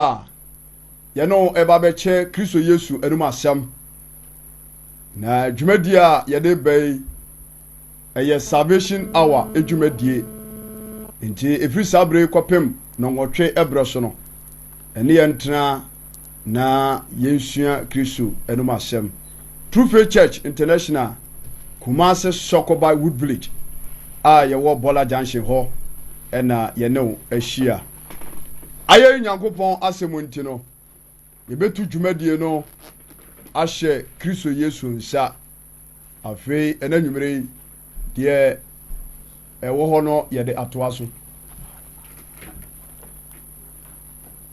A yɛne wo ɛba bɛkyɛ Kristo Yesu anom asɛm. Na dwumadie a yɛde ba yi, ɛyɛ Salvation Hour dwumadie. Nti ɛfiri saa berɛ yi kɔpem nɔnwɔtwe ɛberɛ so no, ɛne yɛn tena na yɛnsua Kristo anom asɛm. True Faith Church International, Kumasi Sɔkɔba Wood Village a yɛwɔ Bɔla Junction hɔ ɛna yɛne wo ahyia. Ayɛ Nyankopɔn asɛm nti no, yɛbɛtu dwumadie no ahyɛ Kristo Yesu nsa. Afei ɛna nwumere yi, deɛ ɛwɔ hɔ no yɛde atoa so.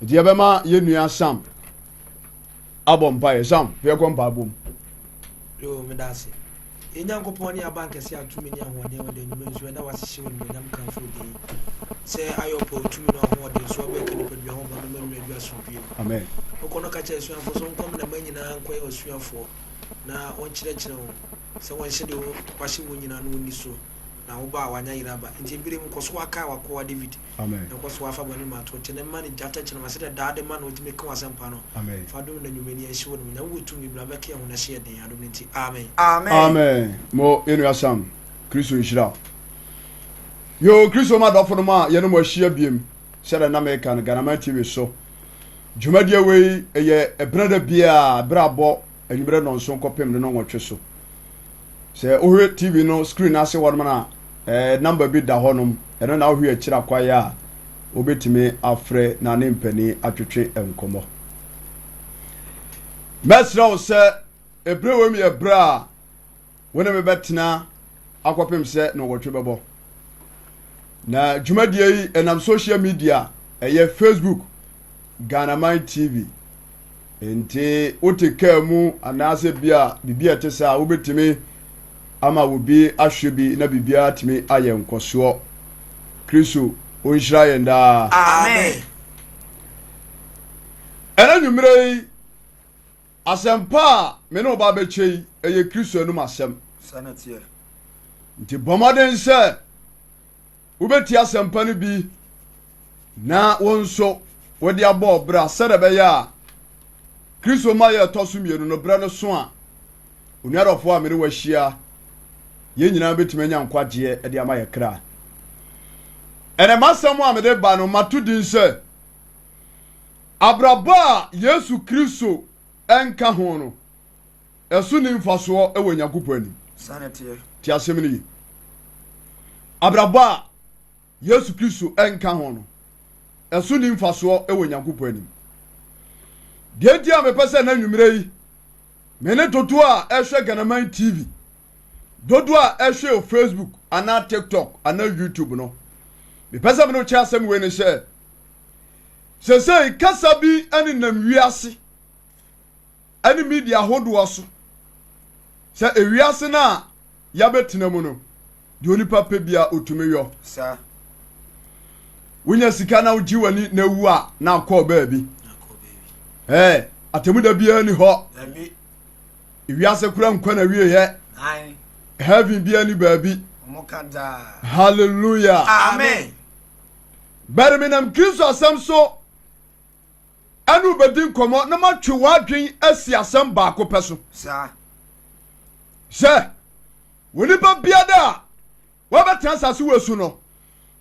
Nti yɛbɛma yɛn nua Sam abɔ mpaeɛ. Sam, yɛkɔ mpaebɔ mu. Yoo, meda ase. Yɛn Nyankopɔn ne abankɛse a tumi ne ahoɔden wɔ de anwummerɛ nso ɛda wase hyɛ wo animuonyam kamfo wo din sɛ ayɛ ɔpɛ wo tumi no ahoɔden so abɛka nipadua ho ba mɛma nwura du asomdwie mu. Amen. Wokɔ no ka kyerɛ asuafoɔ sɛ wɔnkɔ mena ma nyinaa nkɔyɛ asuafoɔ na wɔnkyerɛkyerɛ wɔn sɛ wɔnhyɛ deɛ wahyɛ wɔn nyinaa no wɔnni so na wo ba a wanya yere aba. Nti ebere mu kɔ so akae w'akoa David. Amen. Na kɔ so afa bɔne mu ato nkyɛn na mma ne gyata kyerɛ ma sɛdeɛ daa de ma na ɔtumi ka w'asɛmpa no. Amen. Fa adom na nnwuma ni ɛnhye wo nom. Nyame wɔ tumi bra bɛka yɛn ho na hyɛ yɛ den adom no nti. Amen. Amen. Amen. Mo yɛn nua Sam, Kristo nhyira wo. Yo, Kristo ma adɔfo no ma yɛne mo ahyia biem sɛdeɛ na meka no Ghanaman TV so. Dwumadie wei ɛyɛ ɛbenada biara berɛ abɔ anwummerɛ nnɔnson kɔpem ne nnɔnwɔtwe so. Sɛ wohwɛ TV no screen no ase hɔnom no a, ɛɛ number bi da hɔnom. Ɛno na wohwɛ akyiri akwaeɛ a wobɛtumi afrɛ na ne mpanin atwetwe nkɔmmɔ. Mɛsrɛ wo sɛ ɛberɛ wei mu yɛ berɛ a wo ne me bɛtena akɔpem sɛ nnɔnwɔtwe bɛbɔ. Na dwumadie yi ɛnam social media ɛyɛ Facebook Ghanaman TV. Nti wote kaa mu anaasɛ bi a biribi a ɛte saa wobɛtumi ama obi ahwɛ bi na biribiara atumi ayɛ nkɔsoɔ. Kristo ɔnhyira yɛn daa. Amen. Ɛna nwummerɛ yi asɛmpa a me ne wo ba bɛkyɛ yi ɛyɛ Kristo anum asɛm. Nti bɔ mmɔden sɛ Wobɛtie asɛmpa no bi na wo nso wode abɔ ɔbra sɛdeɛ ɛbɛyɛ a Kristo ma yɛ ɛtɔ so mmienu no berɛ no so a onua dɔfoɔ a me ne wahyia yɛn nyinaa bɛtumi anya nkwagyeɛ de ama yɛ kra. Ɛnɛ m'asɛm a mede ba no mato din sɛ abrabɔ a Yesu Kristo nka ho no ɛso nni mfasoɔ wɔ Nyankopɔn anim. Te asɛm no yi. Abrabɔ a Yesu Kristo nka ho no, ɛso nni mfasoɔ wɔ Nyankopɔn anim. Deɛ nti a mepɛ sɛ na nwummerɛ yi, me ne dodoɔ a ɛhwɛ Ghanaman TV, dodoɔ a ɛhwɛ wɔ Facebook anaa TikTok anaa YouTube no, mepɛ sɛ me ne wo kyɛ asɛm wei ne sɛ, sesei kasa bi nenam wiase ne media ahodoɔ so sɛ ewiase no a yɛabɛtena mu no, deɛ onipa pɛ bia ɔtumi yɔ. Saa. Wonya sika na wogye w'ani na awu a na akɔ baabi. Ɛɛ atemmuda biara ni hɔ. Dabi. Ewiase kora nkwa na wieɛ. Ae. Heaven biara ni baabi. Ɔmo ka daa. Hallelujah. Amen. Bɛrɛ menam Kristo asɛm so ɛne wo bɛdi nkɔmmɔ na matwe w'adwen asi asɛm baako pɛ so. Saa. Sɛ onipa biara a wabɛtena asase wɔ su no,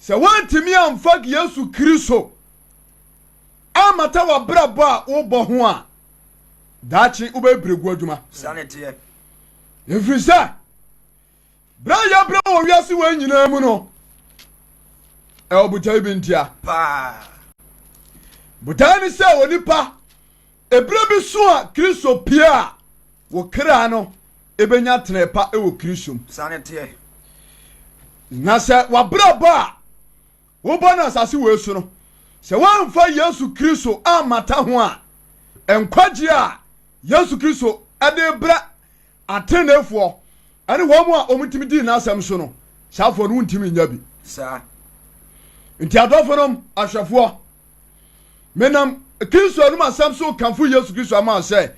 sɛ woantumi amfa Yesu Kristo ammata w'abrabɔ a wobɔ ho a, daakye wobɛyɛ berɛgu adwuma. Saa na ɛteɛ. Ɛfiri sɛ Berɛ a yɛabrɛ wɔ wiase wei nyinaa mu no, ɛwɔ botae bi ntia. Paa. Botae ne sɛ onipa, ɛberɛ bi so a Kristo pie a, wo kra no ɛbɛnya tenɛ pa wɔ Kristo mu. Saa ne teɛ. Na sɛ wabrabɔ a wobɔ no asase wei so no, sɛ woamfa Yesu Kristo ammata ho a, nkwagyeɛ a Yesu Kristo de brɛ Atreneefoɔ ne wɔn a wɔtumi dii n'asɛm so no, saa afoɔ no wontumi nnya bi. Saa. Nti adɔfonom, ahwɛfoɔ, menam Kristo anum asɛm so kamfo Yesu Kristo ama sɛ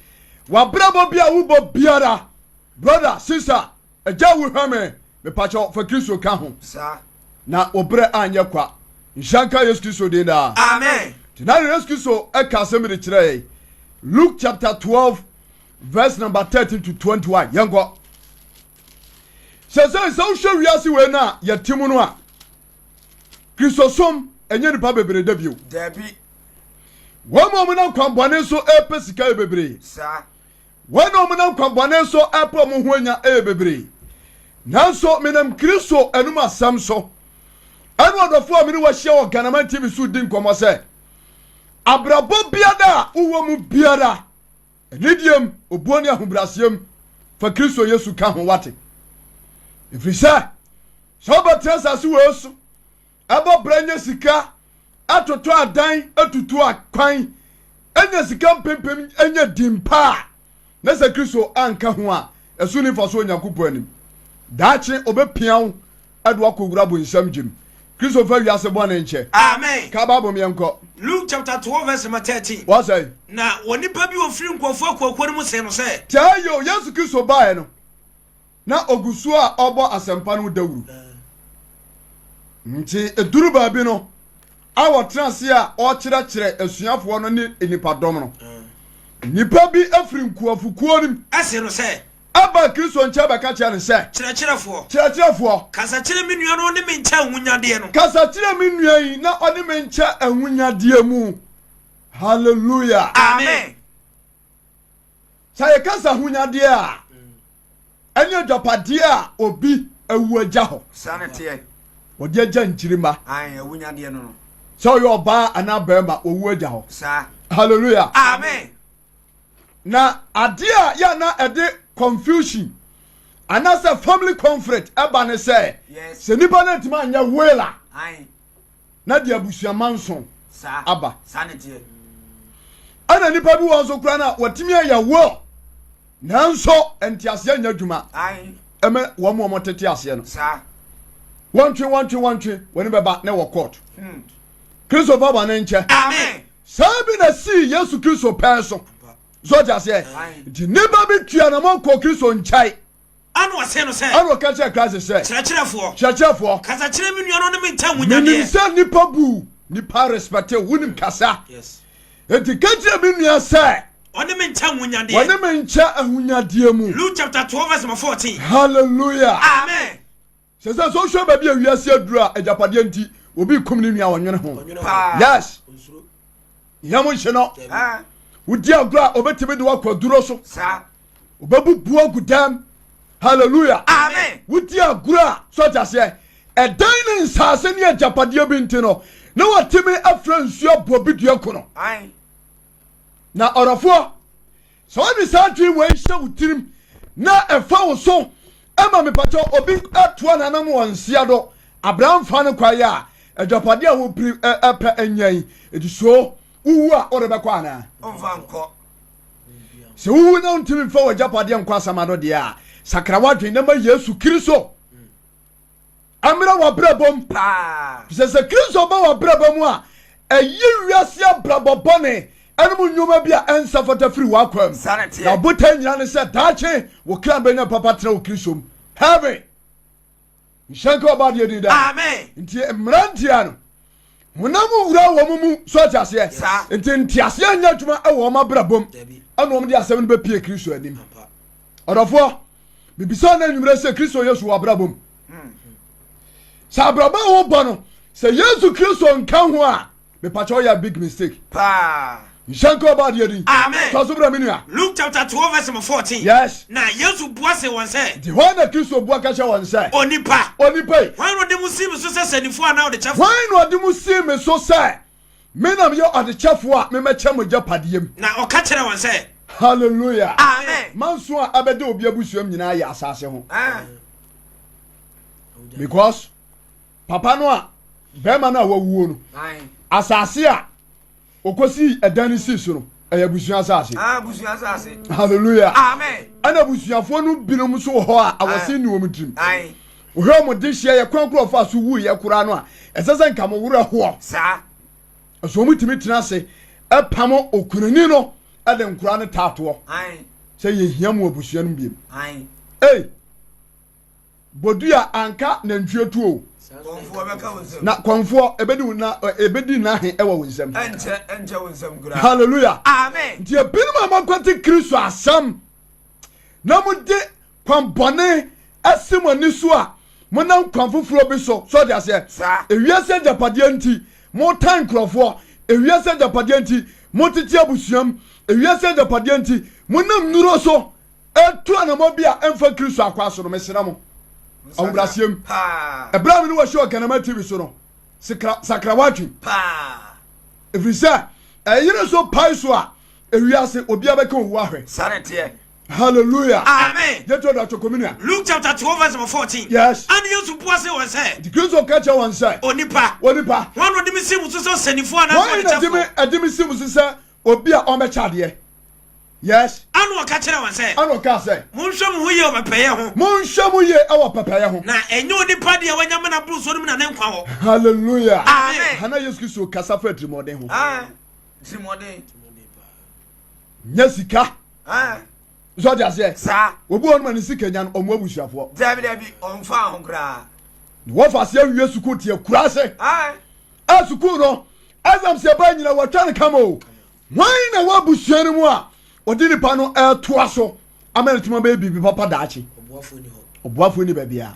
w'abrabɔ bi a wobɔ biara, brother, sister, agya wohwɛ me, mepakyɛw fa Kristo ka ho. Saa. Na wo berɛ anyɛ kwa. Nhyira nka Yesu Kristo din daa. Amen. Nti na Yesu Kristo ɛka asɛm bi de kyerɛ yɛn. Luke chapter 12 verse number 13 to 21. Yɛnkɔ. Sɛ sɛ sɛ wohwɛ wiase wei no a yɛte mu no a, Kristosom ɛnyɛ nipa bebree da bio. Dabi. Wɔn a wɔnam kwanbɔne so ɛrepɛ sika yɛ bebree. Saa. Wɔn a wɔnam kwanbɔne so ɛrepɛ wɔn ho anya yɛ bebree. Nanso menam Kristo anum asɛm so ɛne ɔdɔfo a mene wahyia wɔ Ghanaman TV so di nkɔmmɔ sɛ abrabɔ biara a wowɔ mu biara anidiem, obuo ne ahobrɛaseɛm fa Kristo Yesu ka ho wate. Ɛfiri sɛ sɛ wobɛtena asase wei so ɛbɔ bra nya sika atotɔ adan atutu akwan anya sika mpempem anya din pa a na sɛ Kristo anka ho a ɛso ni mfaso Onyankopɔn anim. Daakye ɔbɛpia wo ɛde wakɔwura bonsam gyem. Kristo mfa wiase bɔne nkyɛ. Amen. Ka Bible mu yɛnkɔ. Luke chapter 12 verse number 13. Wɔsɛe. Na onipa bi ofiri nkurɔfoɔ akuakuo no mu see no sɛ. Taa yo, Yesu Kristo baeɛ no, na ogu so a ɔbɔ asɛmpa no dawuru. Nti eduru baabi no, a wɔtena ase a ɔrekyerɛkyerɛ asuafoɔ no ne nnipadɔm no, nnipa bi afiri nkuafokuo no mu. Ɛse no sɛ. Aba Kristo nkyɛn bɛka kyerɛ no sɛ. Kyerɛkyerɛfoɔ. Kyerɛkyerɛfoɔ. Kasa kyerɛ me nua no ɔne me nkyɛ ahonyadeɛ no. Kasa kyerɛ me nua yi na ɔne me nkyɛ ahonyadeɛ mu. Hallelujah. Amen. Sɛ yɛka sɛ ahonyadeɛ a, ɛne agyapadeɛ a obi awu agya hɔ. Saa na teɛ. Wɔde agya nkyirimma. Ayi awunyadeɛ no no. Sɛ ɔyɛ ɔbaa anaa barima, wɔwu agya hɔ. Saa. Hallelujah. Amen. Na adeɛ a yɛ na ɛde confusion anaasɛ family conflict ɛba ne sɛ sɛ nipa no ntumi anyɛ will a na de abusua manso aba. Ɛna nipa bi wɔ nso koraa no a wɔtumi ayɛ will nanso nteaseɛ nyɛ adwuma ɛmɛ wɔn a wɔtete aseɛ no wɔntwe wɔntwe wɔntwe wɔn bɛba na wɔ court. Hmm. Kristo fa bɔne nkyɛ. Saa bi na sii Yesu Kristo pɛn so. So ɔte aseɛ? Nti nnipa bi tua na mɔkɔ Kristo nkyɛn. Ɛna ɔsee no sɛ. Ɛna ɔka kyerɛɛ Christ sɛ. Kyerɛkyerɛfoɔ. Kyerɛkyerɛfoɔ. Kasa kyerɛ me nua no ne me nkyɛ ahonyadeɛ. Menim sɛ nnipa bu nipa respect wo, wonim kasa. Yes. Enti ka kyerɛ me nua sɛ. Ɔne me nkyɛ ahonyadeɛ. Ɔne me nkyɛ ahonyadeɛ mu. Luke chapter 12 verse number 14. Hallelujah. Amen. Sɛ sɛ sɛ wohwɛ baabi a wiase aduru a agyapadeɛ nti obi kum ne nua ɔnwene ho. Yes. Yam nhye no. Wodi agorɔ a obetumi de wakɔ aduro so. Obebubu agu dɛm. Hallelujah. Amen. Wodi agorɔ a so ɔte aseɛ. Ɛdan ne nsaase ne agyapadeɛ bi nti no na watumi afrɛ nsuo abɔ bi dua ko no. Na ɔdɔfoɔ Sɛ wode saa adwene wei hyɛ wo tirim na ɛfa wo so ma mepakyɛ obi toa n'anam wɔ nsia do abira mfa no kwaeɛ a agyapadeɛ a wopiri pɛ anya yi ɛti so wowu a wode bɛkɔ anaa? Ɔmfa nkɔ. Sɛ wowu na wontumi mfa w'agyapadeɛ nkɔ asamado deɛ a sakra w'adwene na ma Yesu Kristo Ɛmmra w'abrabɔ mu. Paa. Sɛ sɛ Kristo ba w'abrabɔ mu a, ɛyi wiase abrabɔ bɔne ɛne mu nneɛma bi a ɛnsa fata firi w'akwan mu. Saa na ɛteɛ. Na botae nyinaa ne sɛ daakye wo kra bɛnya papa tena wɔ Kristo mu. Heaven. Nhyɛ nka ɔba adeɛ din daa. Amen. Nti mmeranteɛ no, honam wura wɔn mu so ate aseɛ. Saa. Nti nteaseɛ nyɛ adwuma wɔ wɔn abrabɔ mu. Dabi. Ɛna wɔn de asɛm no bɛpie Kristo anim. Ampa. Ɔdɔfoɔ, mebisa no anwummerɛ sɛ Kristo Yesu wɔ abrabɔ mu. Sɛ abrabɔ a wobɔ no, sɛ Yesu Kristo nka ho a, mepakyɛ woyɛ big mistake. Paa. Nhyɛ nka ɔba adeɛ din. Amen. Tɔ so brɛ me nua. Luke chapter 12 verse number 14. Yes. Na Yesu bua se wɔn sɛ. Nti hɔ na Kristo bua ka kyerɛ wɔn sɛ. Onipa. Onipa yi. Hwan na ɔde mo sii me so sɛ sɛnnifoɔ anaa ɔdekyɛfoɔ? Hwan na ɔde mo sii me so sɛ Me na meyɛ ɔdekyɛfoɔ a memɛkyɛ mo agyapadeɛ mu. Na ɔka kyerɛɛ wɔn sɛ. Hallelujah. Amen. Manso a ɛbɛda obi abusuam nyinaa yɛ asase ho. Because papa no a bɛrima no a wawuo no asase a okosi ɛdan no sii so no ɛyɛ abusua asase. Ah, abusua asase. Hallelujah. Amen. Ɛna abusuafoɔ no binom nso wɔ hɔ a awɔse nni wɔn tirim. Wohwɛ wɔn dehyeɛ yɛ kwan korɔ fa so wuiɛ koraa no a, ɛsɛ sɛ nka mo werɛ hoɔ. Saa. Ɛso wɔn tumi tena ase ɛpam okunani no ɛde nkora no taatoɔ. Sɛ yɛhia mu abusua no biem. Ei, bodua anka nantwie tuo. Na kɔnfoɔ ɛbɛdi wo na ɛbɛdi n'ahe ɛwɔ wo nsam. Ɛnkyɛ ɛnkyɛ wo nsam koraa. Hallelujah. Amen. Nti ebinom a moakwati Kristo asɛm na mode kwan bɔne asi mo ani so a monam kwan foforɔ bi so so ɔde aseɛ. Ewiase agyapadeɛ nti motan nkurɔfoɔ. Ewiase agyapadeɛ nti motete abusuam. Ewiase agyapadeɛ nti monam nnuro so etu anamɔ bi a ɛmfa Kristo akwa so no, mesrɛ mo, ahobrɛaseɛ mu. Ɛberɛ a me ne wɔhyɛ Ɔganama TV so no, sakra sakra w'adwen. Ɛfiri sɛ, ɛyere so pae so a, ewiase obiara bɛka owu ahwɛ. Saa na ɛteɛ. Hallelujah. Amen. Yɛtu ɔdɔ atwɔ komunua. Luke chapter 12 verse number 14. Yes. Ɛne Yesu bua se wɔn sɛ. Nti Kristo ka kyerɛ wɔn sɛ. Onipa. Onipa. Hwan na ɔde me si mo so sɛ ɔsɛnnifoɔ anaasɛ ɔdekyɛfoɔ? Hwan na ɛde me si mo so sɛ obi a ɔmmɛkyɛ adeɛ? Yes. Ɛnna ɔka kyerɛɛ wɔn sɛ. Ɛnna ɔkaa sɛ. Monhwɛ mo ho yie wɔ pɛpɛyɛ ho. Monhwɛ mo yie wɔ pɛpɛyɛ ho. Na ɛnyɛ onipa deɛ wanya mana boro soɔ no mu na ne nkwa wɔ. Hallelujah. Amen. Hana Yesu Kristo kasa fa atirimuɔden ho. Ah, atirimuɔden. Nyɛ sika. Ah. Sọ ɔte aseɛ. Saa. Obi wɔ no ma ne sika nya no ɔmo abusuafoɔ. Dabi dabi ɔnfa ho koraa. Wɔfa aseɛ awie sukuu te akura ase. Ah. A sukuu no exams ɛba nyina wɔtwa no kama o. Hwan na ɛwɔ abusua no mu a ɔde nipa no ɛretoa so ama no tuma bɛyɛ biribi papa daakye? Ɔboafoɔ ni baabiara.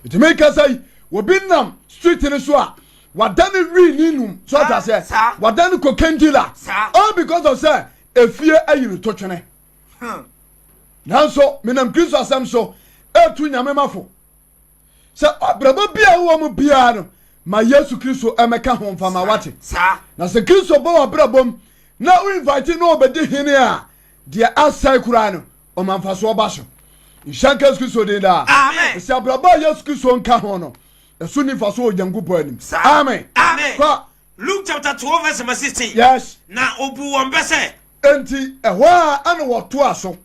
Ɛtumi kasa yi, obi nam street no so a wada ne wii ne num so ɔta sɛ wada ne cocaine dealer all because of sɛ efie ayi no to twene. Nanso menam Kristo asɛm so ɛtu nyame mafo. Sɛ abrabɔ bi a wowɔ mu biara no, ma Yesu Kristo mmɛka ho mfa ma wate. Na sɛ Kristo bɔ w'abrabɔ mu na wo invite na ɔbɛdi hene a, deɛ asɛe koraa no, ɔma mfasoɔ ba so. Nhyira nka Yesu Kristo din daa. Sɛ abrabɔ a Yesu Kristo nka ho no, ɛso nni mfasoɔ wɔ Onyankopɔn anim. Amen. Kɔ. Luke chapter 12 verse number 16. Yes. Na obu wɔn bɛ sɛ. Enti ɛhɔ ara na wɔtoa so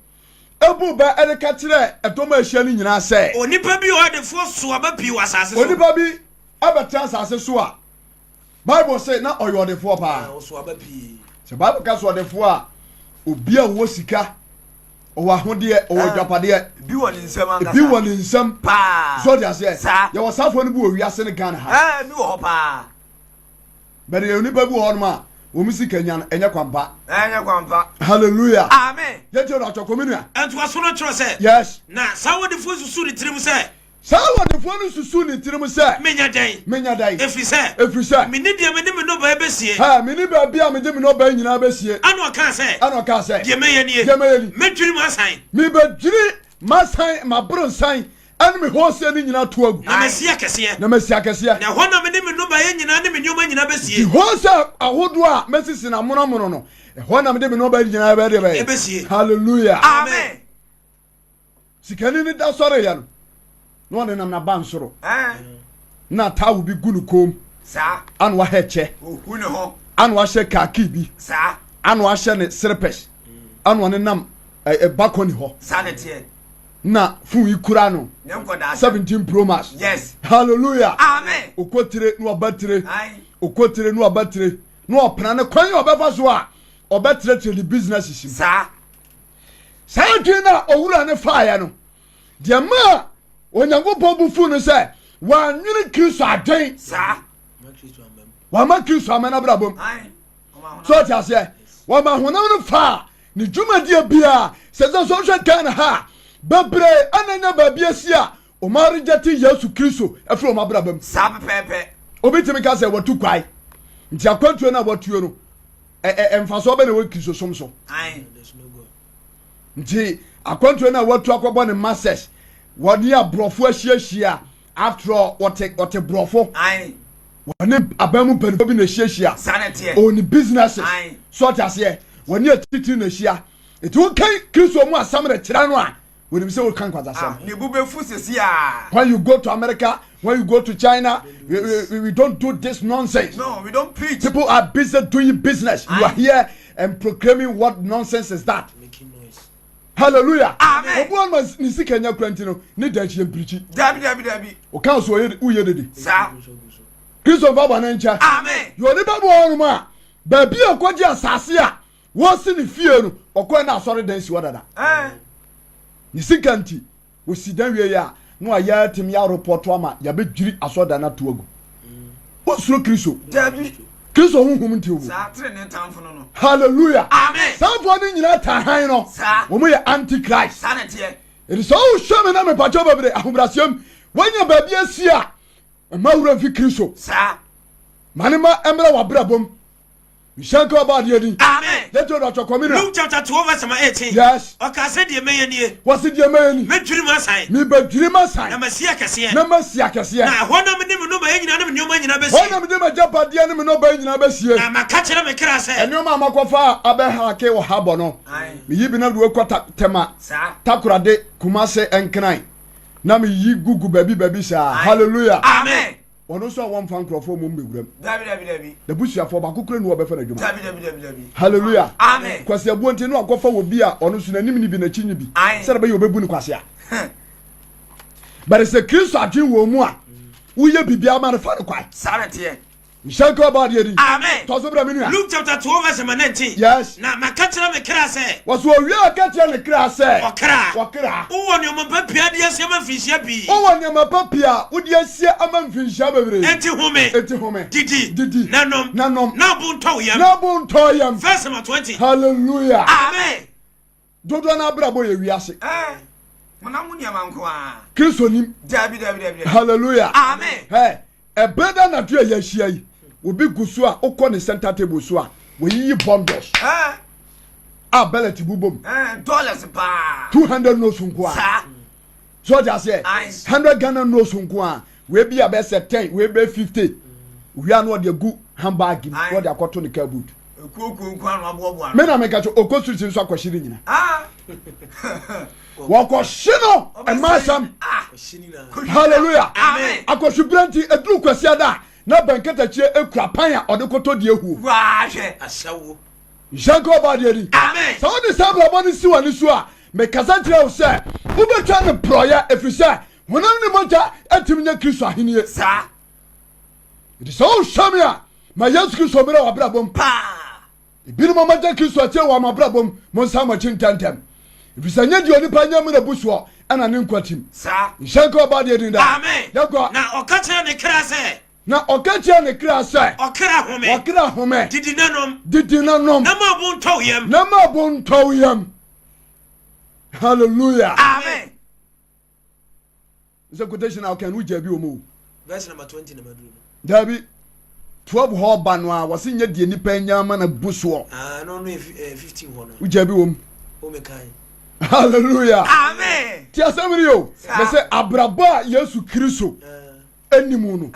buu bɛ de ka kyerɛɛ ɛdɔm a ahyia no nyinaa sɛ. Onipa bi a ɔyɛ ɔdefoɔ sow aba pii wɔ asase so. Onipa bi bɛtena asase so a, Bible se na ɔyɛ ɔdefoɔ paa. Ɔsow aba pii. Sɛ Bible ka sɛ ɔdefoɔ a, obi a ɔwɔ sika, ɔwɔ ahodeɛ, ɔwɔ agyapadeɛ. Ebi wɔ ne nsam ankasa. Ebi wɔ ne nsam. Paa. So ɔde aseɛ. Saa. Yɛwɔ saafoɔ no bi wɔ wiase ne Ghana ha. Ɛɛ, ebi wɔ hɔ paa. But yɛ onipa bi wɔ hɔnom a wɔn sika nya no ɛnyɛ kwampa. Ɛnyɛ kwampa. Hallelujah. Amen. Yɛn ti ɔdɔ atwɔ kɔmi nua. Ntoaso no kyerɛ sɛ. Yes. Na saa ɔdefoɔ susu ne tirim sɛ. Saa ɔdefoɔ no susu ne tirim sɛ. Menya dɛn? Menya dɛn? Ɛfiri sɛ. Ɛfiri sɛ. Menni deɛ mede me nnɔbaeɛ bɛsie. Hɛ, menni baabi a mede me nnɔbaeɛ nyinaa bɛsie. Ɛnna ɔkaa sɛ. Ɛnna ɔkaa sɛ. Deɛ mɛyɛ nie. Deɛ mɛyɛ ni. Mɛdwiri m'asan. Mebɛdwiri m'asan, m'aboronsan ɛne me hɔɔseɛ no nyinaa to agu. Na masi akɛseɛ. Na masi akɛseɛ. Na ɛhɔ na mede me nnɔbaeɛ nyinaa ne me nneɛma nyinaa bɛsie. Nti hɔɔseɛ ahodoɔ a masisi no amonoamono no, ɛhɔ na mede me nnɔbaeɛ nyinaa bɛyɛ deɛ bɛyɛ. Ɛbɛsie. Hallelujah. Amen. Sikani no da sɔreeɛ no, na ɔnenam n'abansoro. Na taawo bi gu ne kɔn mu. Saa. Ana wahyɛ kyɛ. Ohu ne ho. Ana wahyɛ kaaki bi. Saa. Ana wahyɛ ne serepɛs. Ana ɔnenam balcony hɔ. Saa na ɛteɛ. na fon yi kura no. Ne nkɔdaa. 17 pro max. Yes. Hallelujah. Amen. Okotire na ɔba tire. Okotire na ɔba tire. Na ɔpena ne kwan a ɔbɛfa so a ɔbɛtrɛtrɛ ne business si mu. Saa. Saa adwene no a owura no faeɛ no, deɛ maa Onyankopɔn bu fu no sɛ wɔanwene Kristo adwen. Saa. Wɔama Kristo ama n'abrabɔ mu. So ɔte aseɛ? Wɔma honam no faa Ne dwumadie biara, sɛ sɛ sɛ wohwɛ Ghana ha a, bebree ana anya baabi asi a wɔn arejɛte Yesu Kristo afiri wɔn abrabɔ mu. Saa pɛpɛɛpɛ. Obi tumi ka sɛ watu kwae, nti akwantuo no a watuo no, ɛ mfasoɔ bɛ na ɛwɔ Kristosom so. Nti akwantuo no a watu akɔbɔ ne masters, wɔne aborɔfo ahyiahyia, After all, wɔte wɔte borɔfo. Wɔne aban mu mpanimfoɔ bi na ehyiahyia. Ɔwɔ ne businesses. So ɔte aseɛ. Wɔne atitiri na ehyia. Eti wokan Kristo mu asɛm de kyerɛ no a, wɔnim sɛ woka nkwansasɛm. Ah, ne bo bɛfu sisi a. When you go to America, when you go to China, we, we, we don't do this nonsense. No, we don't preach. People are busy doing business. You are here and proclaiming what nonsense is that? Making noise. Hallelujah. Amen. Obi wɔn ma ne sika nya kura nti no ne da akyi mpirikyi. Dabi dabi dabi. Ɔka so ɔyɛ woyɛ dede. Saa. Kristo nfa bɔ ne nkyɛ. Amen. Yɛ onipa bi wɔ hɔnom a baabi a ɔkɔgye asase a wɔsi ne fie no ɔkɔɛ na asɔre dan si hɔ dada. Ɛɛ. Ne sika nti wɔsi dan wie yɛ a. Na wayɛ atumi arepɔto ama yɛabɛdwiri asɔredan no ato agu. Wonsuro Kristo. Dabi. Kristo honhom nti wo. Saa trenee tamfo no no. Hallelujah. Amen. Saa no nyinaa taa hann no. Saa. Wɔn yɛ antichrist. Saa na ɛteɛ. Ɛti sɛ wohwɛ me na mepakyɛw bebree ahobrɛaseɛm woanya baabi asi a mma wura mfi Kristo. Saa. Ma ne ma ɛmmra w'abrabɔ mu. Nhyira nka ɔbɔ adeɛ din. Amen. Yɛnti ɔdɔ atwa kɔmi na. Luke chapter 12 verse number 18. Yes. Ɔkaa sɛ deɛ mɛyɛ nie. Wɔsi deɛ mɛyɛ ni. Mɛdwiri m'asan. Mebɛdwiri m'asan. Na masi akɛseɛ. Na masi akɛseɛ. Na ɛhɔ na mede me nnɔbaeɛ nyinaa ne me nneɛma nyinaa bɛsie. Hɔ na mede m'agyapadeɛ ne me nnɔbaeɛ nyinaa bɛsie. Na maka kyerɛ me kra sɛ. Nneɛma a makɔfa a abɛhake wɔ ha bɔ no. Meyi bi na mede wakɔ Tema, Takoradi, Kumase, Nkran. Na meyi gugu baabi baabi saa. Hallelujah. Amen. Ɔno nso a wɔmfa nkurɔfoɔ mmom mmɛwuram. Dabi dabi dabi. N'abusuafoɔ baako kura nu ɔbɛfa n'adwuma. Dabi dabi dabi dabi. Hallelujah. Amen. Kwasi abuo nti no akɔfa wɔ bi a ɔno nso n'anim ni bi n'akyi ni bi. Sɛdeɛ bɛyɛ ɔbɛbu no kwasea. Bɛrɛ sɛ Kristo adwene wɔ mu a woyɛ biribiara ma no fa no kwae. Saa na ɛteɛ. Nhyɛ nka ɔbɔ adeɛ din. Amen. Tɔ so brɛ me nua. Luke chapter 12 verse number 19. Yes. Na maka kyerɛ me kra sɛ. Wɔso owie a ka kyerɛ ne kra sɛ. Ɔkra. Ɔkra. Wowɔ nneɛma pa pii a de asie ama mfinhyia pii. Wowɔ nneɛma pa pii a wode asie ama mfinhyia bebree. Enti home. Enti home. Didi. Didi. Na nom. Na nom. Na bo ntɔ wo yam. Na bo ntɔ yam. Verse number 20. Hallelujah. Amen. Dodoɔ no abrabɔ yɛ wiase. Ɛɛ, honam mu nneɛma nko ara. Kristo nim. Dabi, dabi, dabi, dabi. Hallelujah. Amen. Hɛ, ɛberɛ da anadwo a yɛahyia yi, obi gu so a wokɔ ne center table so a, wɔyiyi bundles. Ɛɛ. A ballot bobom. Ɛɛ, dollars paa. 200 notes nko ara. Saa. So ɔte aseɛ? 100 Ghana notes nko ara. Wei bi a bɛyɛ sɛ 10, wei bɛyɛ 50. Wia no ɔde agu handbag mu, na ɔde akɔto ne car boot. Ekuokuo nko ano aboaboa Me na meka kyɛ ɔkɔ street nso akɔhye ne nyina. Wɔkɔhye no ɛma asɛm. Hallelujah. Akɔhye berɛ nti ɛduru kwasiada a na bɛnkatakyie ekura pan a ɔde kɔtɔ deɛ huo. Nhyɛ nka ɔba adeɛ ni. Sɛ wode saa abrabɔ no si w'ani so a, mekasa kyerɛ wo sɛ wobɛtwa no porɔeɛ ɛfiri sɛ honam ne mogya ntumi nyɛ Kristo ahennie. Saa. Nti sɛ wohwɛ me a, ma Yesu Kristo mmra w'abrabɔ mu. Paa. Ebinom a wɔagya Kristo akyire wɔ wɔn abrabɔ mu, monsan mo akyi ntɛmntɛm. Ɛfiri sɛ nyɛ deɛ onipa nya mu na bu soɔ ɛna ne nkwa tim. Saa. Nhyɛ nka ɔba adeɛ din daa. Amen. Yɛnkɔ. Na ɔka kyerɛɛ ne kra sɛ. Na ɔka kyerɛɛ ne kra sɛ. Ɔkra home. Ɔkra home. Didi na nom. Didi na nom. Na ma bo ntɔ wo yam. Na ma bo ntɔ wo yam. Hallelujah. Amen. Sɛ quotation a ɔka no wogya bi wɔ mu o. Verse number 20 na maduru no. Dabi. 12 hɔ ba no a wɔse nyɛ deɛ nipa anya ama na bu soɔ. Ah, no no 15 hɔ no. Wogya bi wɔ mu. O me kan. Hallelujah. Amen. Ti asɛm ni o. Mɛ sɛ abrabɔ a Yesu Kristo anim no.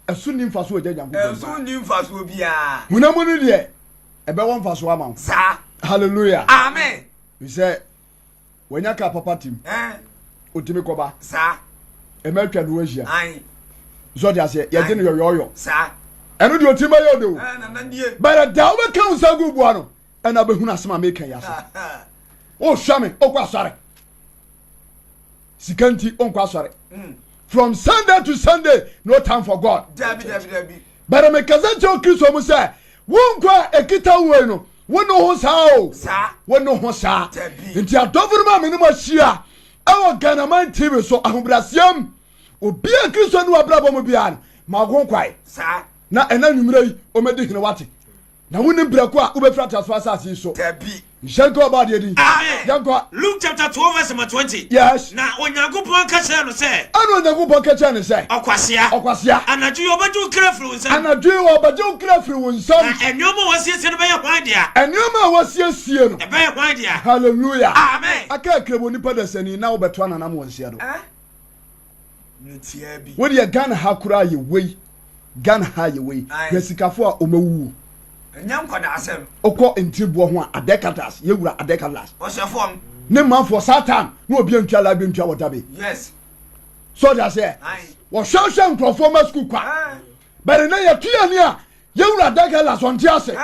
Ɛso ni mfaso agya Nyankopɔn. Ɛso ni mfaso biara. Honam no deɛ ɛbɛwɔ mfaso ama wo. Saa. Hallelujah. Amen. Sɛ wanya kaa papa tim otumi kɔba ɛmɛ atwa ne ho ahyia sɛ ɔde aseɛ yɛgye no yɔyɔɔyɔ ɛno deɛ ɔtumi bɛyɛ ɔde o bɛrɛ da wobɛka wo nsa gu boa no ɛna wobɛhunu asɛm a meka yi ase wohwɛ me wokɔ asɔre sika nti wonkɔ asɔre mm. from sunday to sunday no time for god bɛrɛ mekasa kyerɛ kristo mu sɛ wo nkwa a ɛkita woi no wo ne ho saa o wo ne ho saa nti adɔfo no ma me ne mo ahyia ɛwɔ Ghanaman TV so ahobrɛaseɛm obi a Kristo ne wabrabɔ mu biara no ma wo ho kwae na ɛna nwummerɛ yi ɔmɛdi hene wate na wonim berɛ ko a wobɛfiri ateasefoɔ asase yi so. Dabi. Nhyɛ nka ɔbɔ adeɛ din. Amen. Yɛnkɔ. Luke chapter 12 verse number 20. Yes. Na Onyankopɔn ka kyerɛɛ no sɛ. Ɛna Onyankopɔn ka kyerɛɛ no sɛ. Ɔkwasea. Ɔkwasea. Anadwo yi wɔbɛgye wo kra firi wo nsam. Anadwo yi wɔbɛgye wo kra firi wo nsam. Na nneɛma a wɔasiesie no bɛyɛ hwan dea? Nneɛma a wɔasiesie no. Ɛbɛyɛ hwan dea? Hallelujah. Amen. Aka akira wɔ nipa dasani na wobɛto ananam wɔ nseɛ do. Eh? Metia bi. Wo deɛ Ghana ha koraa yɛ wei. Ghana ha yɛ wei. Hwɛ sikafo a wɔawuwu. Ɛnyɛ nkwadaa asɛm. Wokɔ ntiriboɔ ho a Adɛkatas, yɛwura Adɛkatas. Ɔhyɛ fam. Ne manfoɔ saa time na obi antua light bill ntua water bill. Yes. So ɔde aseɛ. Wɔhwɛhwɛ nkurɔfoɔ ma sukuu kwa. Bɛrɛ na yɛto yɛn ni a yɛwura Adɛkatas ɔnte ase.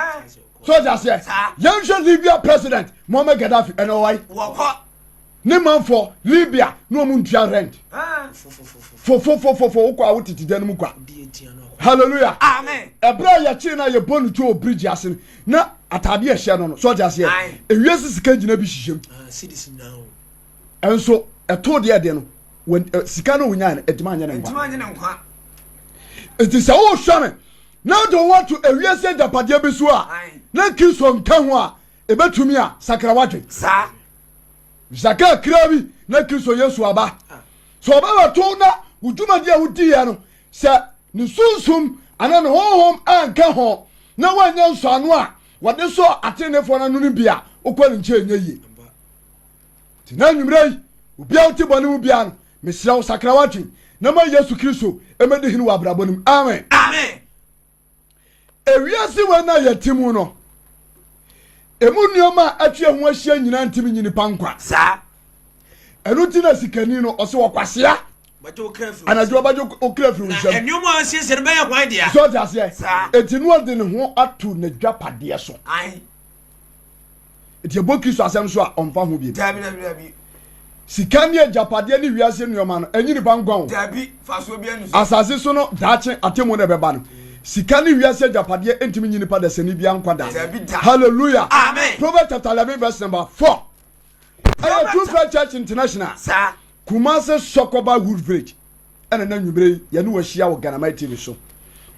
So ɔde aseɛ. Yɛnhwɛ Libya president Muammar Gaddafi ɛna ɔwae. Wɔkɔ. Ne manfoɔ Libya na wɔn ntua rent. Fofofofofo wokɔ a wotete dan no mu kwa. Hallelujah. Amen. Ɛberɛ a yɛkyee no a yɛbɔ no tuo wɔ bridge ase no na ataadeɛ ɛhyɛ no no so ɔte aseɛ. Ewiase sika gyina bi hyehyɛ mu. Ɛnso ɛtoo deɛ ɛde no. Eh, sika no wonyae no ɛtumi anyɛ ne nkwa. Nti sɛ wohwɛ me na wode wo ato ewiase agyapadeɛ bi so a na Kristo nka ho a ɛbɛtumi a sakra w'adwen. Saka kra bi na Kristo Yesu aba. Sɛ ɔbɛbɛto na wo dwumadi a wodiiɛ no sɛ ne sunsum anaa ne honhom anka ho na woanyɛ nsɔano a wɔde sɔ atenenefoɔ no ano no bi a wokɔ ne nkyɛn nyɛ yie. Nti na anwummerɛ yi, obiara wote bɔne mu biara no, mesrɛ wo sakra w'adwen na ma Yesu Kristo mmɛdi hene wɔ abrabɔ no mu. Amen. Amen. Ewiase wei na yɛte mu no, emu nneɛma a atwa ho ahyia nyinaa ntumi nyi nipa nkwa. Saa. Ɛno nti na sikani no ɔsɛ ɔkwasea. Anadwo ɔbɛgye wo kra firi wo nsam. Na nneɛma a asiesie no bɛyɛ hwan dea? So ɔte aseɛ? Saa. Enti no ɔde ne ho ato n'adwapadeɛ so. Ae. Nti ɛbɔ Kristo asɛm so a ɔmfa ho bio. Dabi dabi dabi. Sika ne agyapadeɛ ne wiase nneɛma no ɛnyi nipa nkwa o. Dabi fasoɔ bi ani so. Asase so no daakye atemmu na ɛbɛba no. Sika ne wiase agyapadeɛ ntumi nyi nipa dasani bia nkwa da. Dabi da. Hallelujah. Amen. Proverbs chapter 11 verse number 4. Ɛyɛ True Faith Church International. Saa. Kumase Sɔkɔba Wood Village ɛna na nwumire yi yɛne wahyia wɔ Ghanamai TV so.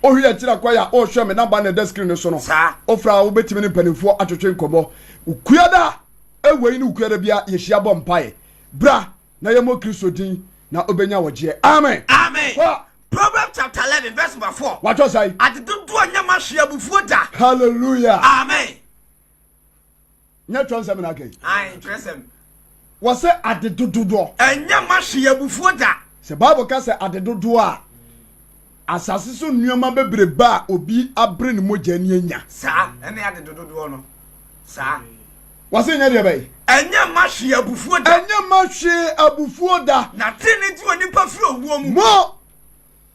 Wohwɛ akyiri akwan a ɔrehwɛ me namba na ɛda screen no so no. Saa. Wofra a wobɛtumi ne mpanimfoɔ atwetwe nkɔmmɔ. Okuada ɛwɔ yi ne okuada bia yɛhyia bɔ mpaeɛ. Bra na yɛmmɔ Kristo din na wobɛnya wɔgyeɛ. Amen. Amen. Kɔ. Proverbs chapter 11 verse number 4. Watɔ sɛe. Ade dodoɔ nyɛ ma hwee abufuo da. Hallelujah. Amen. Nyɛ twerɛnsɛm na aka yi. Ae, twerɛsɛm. Wɔsɛ ade dodoɔ. Ɛnyɛ ma hwee abufuo da. Sɛ Bible ka sɛ ade dodoɔ a, asase so nneɛma bebrebe a obi abere ne mogya ani anya. Saa, ɛne ade dodoɔ no. Saa. Wɔsɛ nyɛ deɛ bɛyɛ. Ɛnyɛ ma hwee abufuo da. Ɛnyɛ ma hwee abufuo da. Na tenenee gye onipa firi owuo mu. Mo,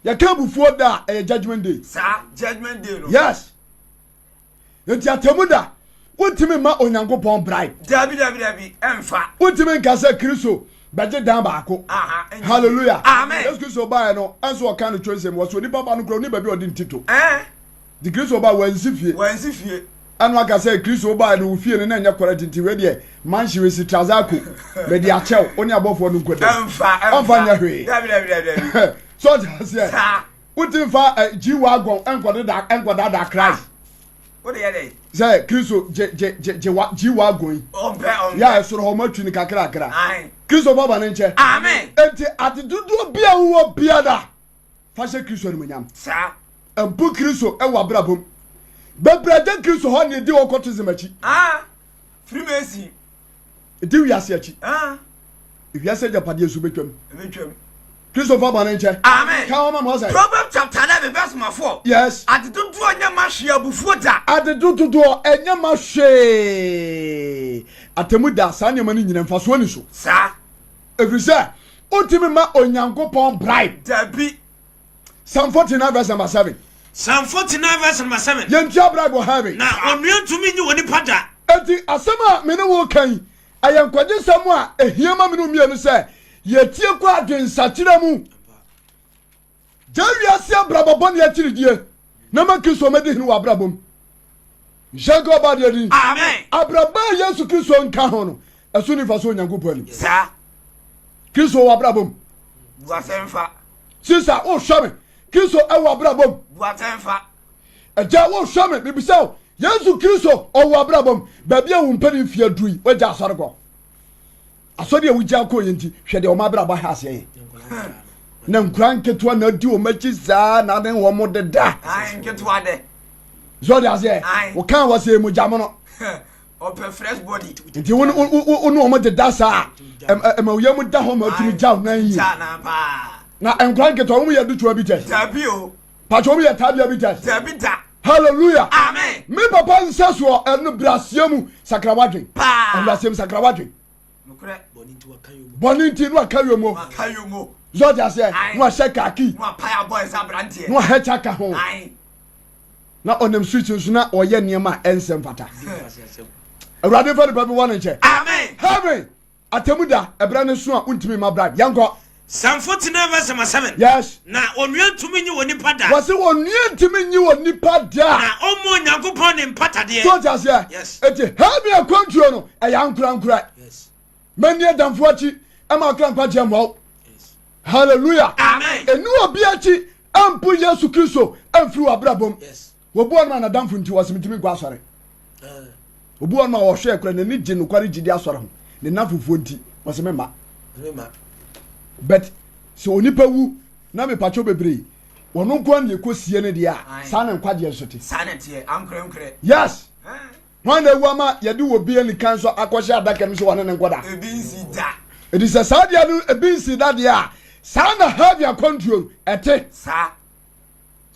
yɛka abufuo da a, ɛyɛ judgment day. Saa, judgment day no. Yes. Enti atemmu da, wontumi mma Onyankopɔn bribe. Dabi, dabi, dabi, ɛmfa. Wontumi nka sɛ Kristo bɛgye dan baako. Aha, ɛnyɛ. Hallelujah. Amen. Yesu Kristo baeɛ no, ɛnso ɔka no twerɛsɛm wɔ so onipa ba no kura ɔni baabi a ɔde ne ti to. Ɛɛ. Nti Kristo ba wansi fie. Wansi fie. Ɛna aka sɛ Kristo baeɛ no wo fie no na ɛnyɛ kɔrɛt nti wei deɛ manhye wei si Trazaco mede akyɛw wo ne abɔfoɔ no nkɔda. Ɛmfa, ɛmfa. Ɔmfa nyɛ hwee. Dabi, dabi, dabi, dabi. So ɔte aseɛ. Saa. Wontumi mfa eh, G-Wagon nkɔdaadaa Christ. Ah, wode yɛ dɛn? Sɛ Kristo gye gye gye gye wa G-Wagon yi. Ɔmpɛ ɔmpɛ. Yɛ a ɛsoro hɔ ɔmo atwi no kakrakra. Ae. Kristo fa ba ne nkyɛ. Amen. Enti ade dodoɔ bi a wowɔ biara fa hyɛ Kristo animuonyam. Saa. Mpo Kristo wɔ abrabɔ mu. Bebree agya Kristo hɔ na edi occultism akyi. Ah, Freemason. Di wiase akyi. Ah. Wiase agyapadeɛ nso bɛtwam. Ɛbɛtwam. Kristo fa bɔne nkyɛ. Amen. Ka wɔn ma ɔsɛ. Proverbs chapter 11 verse number 4. Yes. Ade dodoɔ nyɛ ma hwee abufuo da. Ade dodoɔ ɛnyɛ ma hwee. Atemu da saa nneɛma no nyina mfasoɔ ni so. Saa. Ɛfiri sɛ wontumi ma Onyankopɔn bribe. Dabi. Psalm 49 verse number 7. Psalm 49 verse number 7. Yɛntua bribe wɔ heaven. Na onua ntumi nyi onipa da. Enti asɛm a me ne wo ka yi, ɛyɛ nkwagyesɛm a ehia ma me ne wo mmienu sɛ yɛtie kɔ adwensakyera mu. Gyae wiase abrabɔ bɔne akyiridie na ma Kristo mmɛdi hene wɔ abrabɔ mu. Nhyɛ nka ɔba adeɛ din. Amen. Abrabɔ a Yesu Kristo nka ho no, ɛso ni mfaso Onyankopɔn anim. Saa. Kristo wɔ abrabɔ mu. Buasɛmfa. Sisa, wohwɛ me. Kristo ɛwɔ abrabɔ mu. Buasɛmfa. Agya, wohwɛ me. Mebisa wo, Yesu Kristo ɔwɔ abrabɔ mu. Baabi a wo mpanin mfeɛ aduru yi, woagya asɔre kɔ. Asɔre a wogya kɔɔ yɛ nti, hwɛ deɛ wɔn abrabɔ ha aseɛ yɛ. Na nkura nketewa na adi wɔn akyi saa na ne wɔn deda. Nketewa dɛ. Sɛ ɔde aseɛ, wɔka wɔ sɛ mogya mono. Ɔpɛ fresh body. Nti wo ne wɔn deda saa ɛma wo yam da hɔ ma otumi gya wo nan yie. Na nkura nketewa wɔn yɛ dutua bi tɛ. Dabi o. Pàtó wɔn yɛ taabia bi tɛ. Dabi da. Hallelujah. Amen. Me papa nsa soɔ ɛno braseɛ mu sakra wadwen. Paa. Ɛbraseɛ mu sakra wadwen. Nokorɛ. Bɔne nti no aka yomo. Waka yomo. Zɔ ti aseɛ. Na wahyɛ kaki. Na wapae abɔ ɛsɛ aberanteɛ. Na wahɛ kyaka ho. Na ɔnam switch nso na ɔyɛ nneɛma a ɛnsɛ mfata. Awurade nfa nipa bi wɔ ne nkyɛn. Amen. Heaven. Atemmu da, ɛberɛ no so a wontumi mma bribe. Yɛnkɔ. Psalm 49 verse number 7. Yes. Na onua ntumi nyi onipa da. Wɔse onua ntumi nyi onipa da. Na ɔmmɔ Onyankopɔn ne mpatadeɛ. So ɔte aseɛ? Yes. Eti heaven akwantuo no ɛyɛ ankorankorɛ. Yes. Mɛni adamfo akyi ɛma akra nkwagyeɛ mmoa wo. Yes. Hallelujah. Amen. Ɛni obi akyi ɛmpo Yesu Kristo ɛmfiri w'abrabɔ mu. Yes. Obi wɔ no a n'adamfo nti wɔsɛ metumi nkɔ asɔre. Obi wɔ no a ɔhwɛ kura n'ani gye nokware gyidi asɔre ho. Ne nnamfofoɔ nti wɔsɛ mema. Mema. But sɛ onipa wu na mepatwɔ bebree wɔn nko ara na ɛkɔsie no deɛ a saa na nkwagyeɛ nso te. Saa na ɛteɛ ankorɛnkorɛ. Yes. Hwan na awu ama yɛde wɔ bi anikan so akɔhyɛ adaka no mu sɛ wɔne ne nkɔda? Ebi nsi da. Ɛdi sɛ saa deɛ no ebi nsi da deɛ a saa na heaven akwantuo no ɛte. Saa.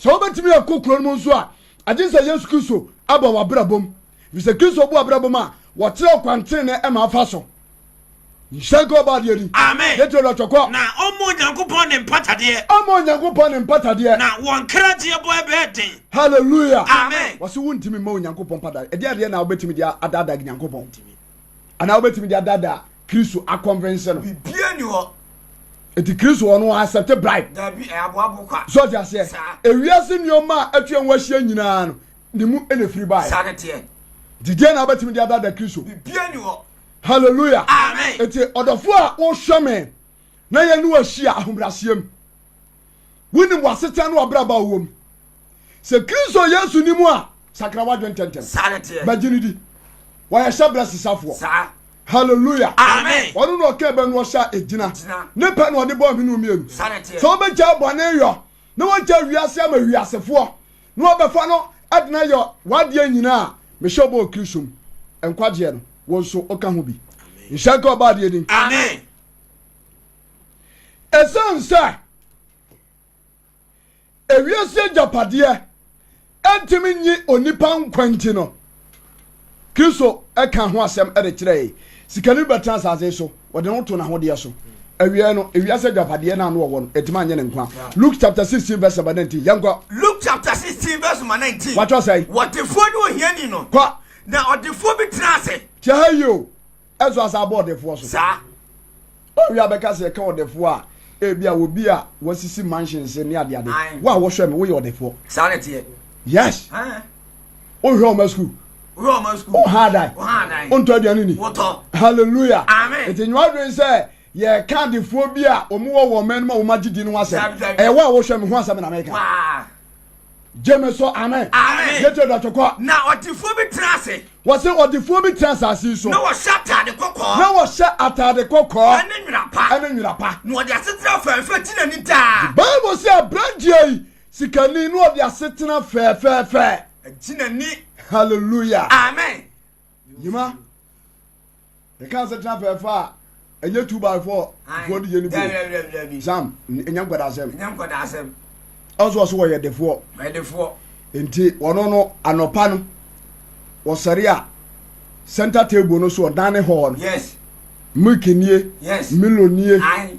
Sɛ wobɛtumi akɔ kuro no mu nso a, agye sɛ Yesu Kristo aba w'abrabɔ mu. Ɛfiri sɛ Kristo bu abrabɔ mu a, wɔkyerɛ ɔkwan tenenee ma afa so. Nhyira nka ɔbaa deɛ ni. Amen. Yɛtie ɔdɔ twɛkɔ. Na ɔmmɔ Onyankopɔn ne mpatadeɛ. Ɔmmɔ Onyankopɔn ne mpatadeɛ. Na wɔn kra gyeɛ bɔ ɛbɛyɛ den. Hallelujah. Amen. Wɔsi wontumi mma Onyankopɔn mpatadeɛ. Ɛdeɛ adeɛ na wobɛtumi de adaadaa Nyankopɔn. Anaa wobɛtumi de adaadaa Kristo akɔnvɛnse no. Bibia ni hɔ. Eti Kristo ɔno accept bribe. Dabi ɛyɛ aboabo kwa. So ɔte aseɛ. Saa. Ewiase nneɛma a atwa ho ahyia nyinaa no ne mu na efiri baeɛ. Saa na teɛ. Nti deɛ na wobɛtumi de adaadaa Kristo. Bibia ni hɔ. Hallelujah. Amen. Eti ɔdɔfo a wohwɛ me na yɛne wo ahyia ahobrɛaseɛ mu. Wonim w'asetena ne w'abrabɔ a wowɔ mu. Sɛ Kristo Yesu ni mu a, sakra w'adwene ntɛmntɛm. Saa na teɛ. Bɛgye no di. Wɔyɛ hyɛbrɛ sesafoɔ. Saa. Hallelujah. Amen. Ɔno na ɔka ɛbɛ no ɔhyɛ a egyina. Gyina. Ne pɛ na ɔde bɔɔ me ne wo mmienu. Saa na teɛ. Sɛ wobɛgyae bɔne yɔ na wagyae wiase ama wiasefoɔ na wɔbɛfa no de no ayɛ w'adeɛ nyinaa a, mehyɛ wo bɔ wɔ Kristo mu. Nkwagyeɛ no, wo nso woka ho bi. Nhyira nka Ɔbɔadeɛ din. Amen. Ɛsiane sɛ ewiase agyapadeɛ ntumi nyi onipa nkwa nti no, Kristo ka ho asɛm de kyerɛe. Sikani bi bɛtena asase so, wɔde ne ho to n'ahodeɛ so. Awiei no, ewiase agyapadeɛ no a na ɔwɔ no, ɛtumi anyɛ ne nkwa. Luke chapter 16 verse number 19. Yɛnkɔ. Luke chapter 16 verse number 19. Watwerɛ sɛn? Wɔdefoɔ ne ohiani no. Kɔ. Na ɔdefoɔ bi tena ase. Tie ha yie o. Ɛnso asa abɔ ɔdefoɔ so. Saa. Ɔwie a bɛka sɛ yɛka ɔdefoɔ a, ebi a obi a wasisi mansions ne adeade. Wo a wɔhwɛ me, woyɛ ɔdefoɔ. Saa na ɛteɛ. Yes. Wohwɛ ɔma sukuu. Wohwɛ ɔma sukuu. Woha adan. Woha adan. Wontɔ aduane ni. Wotɔ. Hallelujah. Amen. Nti nyɛ wadwene sɛ yɛka adefoɔ bi a wɔn wɔ wɔn man mu a wɔn agye di no ho asɛm. Ɛyɛ wo a wohwɛ me ho asɛm na meka. Waa. Gyeme so amen. Amen. Yɛtie dɔtwekɔ. Na ɔdefoɔ bi tena ase. Wɔse ɔdefoɔ bi tena asase yi so. Na wɔhyɛ ataade kɔkɔɔ. Na wɔhyɛ ataade kɔkɔɔ. Ɛne nwera pa. Ɛne nwera pa. Na ɔde asetena fɛɛfɛ di n'ani daa. Bible se aberanteɛ yi, sikani, na ɔde asetena fɛɛfɛɛfɛ. Di n'ani. Hallelujah. Amen. Nyima. Yɛka asetena fɛɛfɛ a, ɛnyɛ 2 by 4 foɔ de yɛ ne bi. Sam, ɛnyɛ nkwadaa asɛm. Ɛnyɛ nkwadaa asɛm. Ɔnso ɔso wɔyɛ defoɔ. Wɔyɛ defoɔ. Nti ɔno no anɔpa no wɔsɔre a center table no so ɔdan ne hɔ no. Yes. Milk nie. Yes. Milo nie. Aye.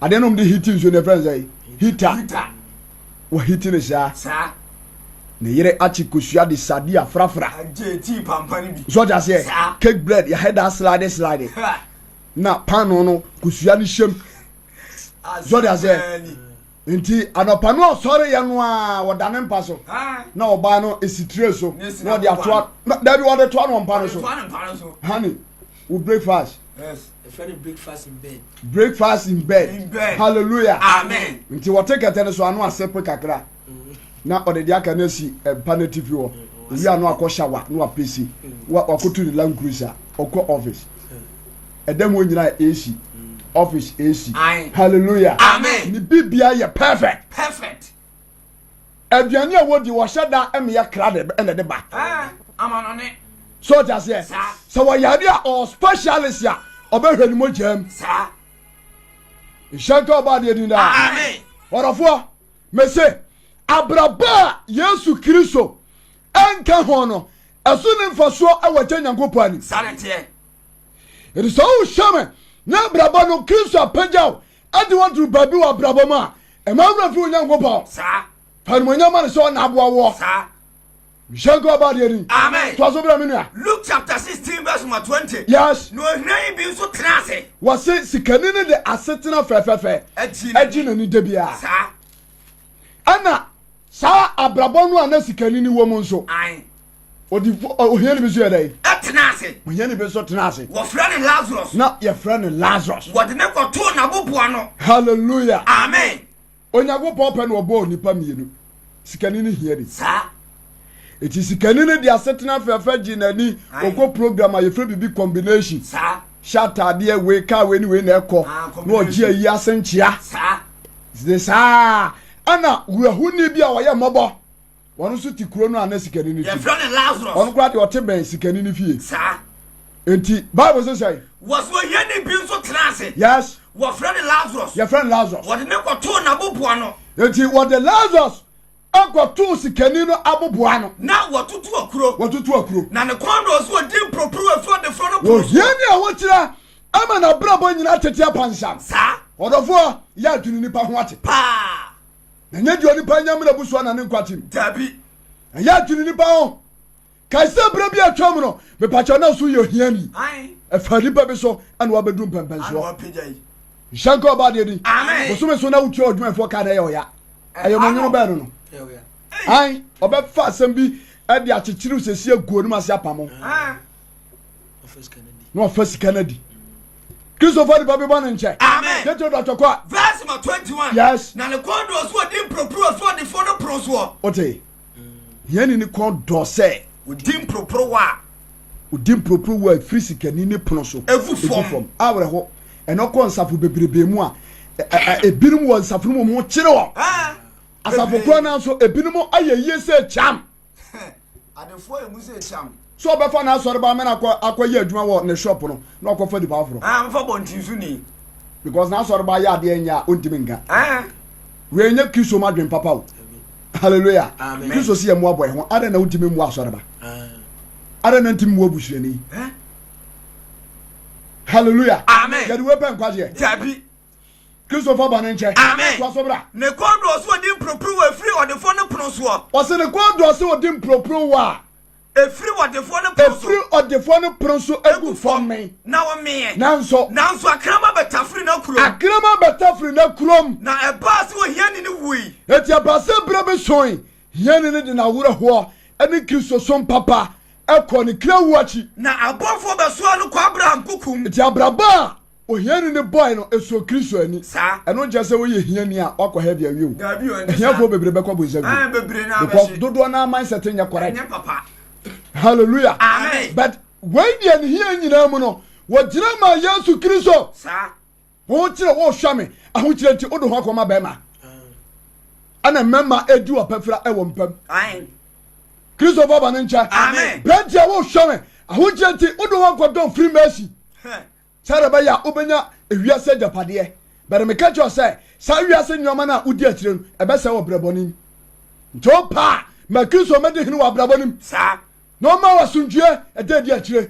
Adeɛ nom de heat nsuo no ɛfrɛ no sɛ heater. Heater. Wɔ heat no saa. Saa. Ne yere akye kosua de sadi afrafra. Agye tii pampa no bi. So ɔte aseɛ. Saa. Cake bread yɛahɛ da slide slide. Na paano no kosua no hyɛm. So ɔte aseɛ. Nti anɔpa no ɔsɔre yɛ no a wɔda ne mpa so. Na ɔbaa no esi tire so. Na ɔde atoa dabi wɔde toa no mpa no so. Honey, wo breakfast. Yes. Breakfast in bed. Breakfast in bed. In bed. Hallelujah. Amen. Nti wɔte kɛtɛ no so ano ase pe kakra. Na ɔde deɛ aka no asi mpa no atifi hɔ. Owie ano akɔ shower na wapesi. Wakoto ne Land Cruiser ɔkɔ office. Ɛdɛm hɔ nyinaa AC. Office AC. Hallelujah. Amen. Ne bibia yɛ perfect. Perfect. Aduane a wɔdi wɔhyɛ da mmea kra de ɛna de ba. Amanɔne. So ɔte aseɛ. Sɛ wɔyare a ɔwɔ specialist a ɔbɛhwɛ ne mogya mu. Saa. Nhyɛ nka ɔbɔ adeɛ din daa. Amen. Ɔdɔfoɔ, mese abrabɔ a Yesu Kristo ɛnka ho no, ɛso ne mfasoɔ ɛwɔ agya Nyankopɔn anim. Saa na ɛteɛ. Ɛti sɛ wohwɛ me na abrabɔ no Kristo apagya wo ɛde waduru baabi wɔ abrabɔ mu a, ɛma wura fi Onyankopɔn. Saa. Fa animuonyam ma no sɛ ɔna aboa woɔ. Saa. Nhyɛ nka ɔba adeɛ ni. Amen. Toa so bra me nua. Luke chapter 16 verse number 20. Yes. Na ohia yi bi nso tena ase. Wɔse sikani no de asetena fɛfɛfɛ agye n'ani da biara. Saa. Ɛna saa abrabɔ no a na sikani no wɔ mu nso. Ae. Ɔdifo ohiani bi nso yɛ dɛn? Ɛtena ase. Ohiani bi nso tena ase. Wɔfrɛ no Lazarus. Na yɛfrɛ no Lazarus. Wɔde ne kɔtoo n'aboboano. Hallelujah. Amen. Onyankopɔn pɛ na ɔbɔɔ nnipa mmienu, sikani ne hiani. Saa. Eti sikani no de asetena fɛfɛ gye n'ani, ɔkɔ program a yɛfrɛ biribi combination. Saa. Hyɛ ataadeɛ wei, kaa wei ne wei na ɛkɔ, Ah, na ɔgye ayi ase nkyea. Saa. De saa ɛna werɛhoni bi a ɔyɛ mmɔbɔ. Ɔno nso te kuro no a na sikani no te. Yɛfrɛ no Lazarus. Ɔno koraa deɛ ɔte bɛn sikani no fie. Saa. Enti Bible sɛ sɛn? Wɔso ohiani bi nso tena ase. Yes. Wɔfrɛ no Lazarus. Yɛfrɛ no Lazarus. Wɔde no kɔtoo n'aboboano. Enti wɔde Lazarus kɔtoo sikani no aboboano. Na wɔtoto akuro. Wɔtoto akuro. Na ne kɔn dɔɔ so ɔdi mporoporowa afiri ɔdefoɔ no pono so. Ohiani a wokyerɛ ama n'abrabɔ nyinaa tete apansam. Saa. Ɔdɔfoɔ yɛ adwene nipa ho ate. Paa. Na ɛnyɛ deɛ onipa nya mmerɛ bu soɔ na ne nkwa tim. Dabi. Ɛyɛ adwene nipa ho. Kae sɛ berɛ bi atwam no, mepakyɛw na so yɛ ohiani. Ɛfa nipa bi so ɛna wabɛduru mpɛmpɛnsoɔ. Nhyɛ nka ɔba adeɛ ni. Bosome so na wotua ɔdwumayɛfoɔ ka na ɛyɛ ɔya. Ɛyɛ mɔnwono bɛɛ no no. Ae, ɔbɛfa asɛm bi ɛde akyekyere sɛsi agu anim ase apamo. Na ɔfa sika no adi. Christopher nipa bi bɔ ne nkyɛn. Amen. Yɛtɔ do atɔkɔ a. Verse number 21. Yes. Na ne kɔn dɔ so ɔdi mporoporowa so ɔdefoɔ no pono soɔ. Ɔte. Hiani ne kɔn dɔ sɛ. Ɔdi mporoporowa a. Ɔdi mporoporowa a ɛfiri sikani ne pono so. Egu fam. Awerɛho. Ɛna ɔkɔ nsafo bebrebe mu a ebinom wɔ nsafo no mu ho kyere wɔn. Asafo korɔ no nso ebinom ayɛ yie sɛ kyam. Adefoɔ yɛ mu sɛ kyam. Sɛ ɔbɛfa n'asɔreba amena akɔ akɔyɛ adwuma wɔ ne shop no na ɔkɔfa nipa foforɔ. Ah, nfa bɔnten so ni. Because n'asɔreba yɛ adeɛ nyɛ a ɔntumi nka. Ah. Wei nyɛ Kristo mu adwene papa o. Hallelujah. Amen. Kristo si yɛ mmoa bɔ ɛho. Adɛn na wontumi mmoa asɔreba? Adɛn na ntumi mmoa busuani? Hallelujah. Amen. Yɛde wei pɛ nkwagyeɛ. Dabi. Kristo fa bɔne nkyɛ. Amen. Toa so bra. Ne kɔn dɔɔ sɛ ɔdi mporoporowa efiri ɔdefoɔ no pono soɔ. Ɔsɛ ne kɔn dɔɔ sɛ ɔdi mporoporowa a. Efiri ɔdefoɔ no pono so. Efiri ɔdefoɔ no pono so egu fam me. Na ɔmeɛ. Nanso. Nanso akrama bɛtafiri n'akurom. Akrama bɛtafiri n'akurom. Na ɛbaa sɛ ohiani no wui. Eti ɛbaa sɛ berɛ bi soe, hiani no de n'awerɛhoɔ ne Kristosom papa kɔɔ ne kra wu akyi. Na abɔfoɔ bɛsoaa no kɔɔ Abraham kokom. Eti abrabɔ a Ohiani no bɔe no, ɛsɔɔ Kristo ani. Saa. Ɛno nkyerɛ sɛ woyɛ hiani a woakɔ heaven awie o. Daabi o, ɛnte saa. Ahiafoɔ bebree bɛkɔ bonsam Ɛɛ, bio. bebree naa Because bɛhye. dodoɔ naa mindset nyɛ correct. Ɛnyɛ papa. Hallelujah. Amen. But wei deɛ ne hia nyinaa mu no, wɔgyina maa Yesu Kristo. Saa. Wo kyerɛ wohwɛ me ahokyerɛ nti wode ho akɔma bɛrima. Ɛna mmarima edi ɔpɛfra ɛwɔ mpam. Amen. Kristo fa ba ne nkyɛn. Amen. Berɛnti a wohwɛ me ahokyerɛ nti wode ho akɔdɔn Freemason. Sɛdeɛ ɛbɛyɛ a wobɛnya ewiase agyapadeɛ. But meka kyerɛ wo sɛ, saa wiase nneɛma no a wodi akyire no, ɛbɛsɛe wɔ brɛbɔne mu. Nti wopɛ a, ma Kristo mmɛdi hene wɔ abrabɔ no mu. Saa. Na ɔmma wo asomdwoeɛ ɛda adi akyire.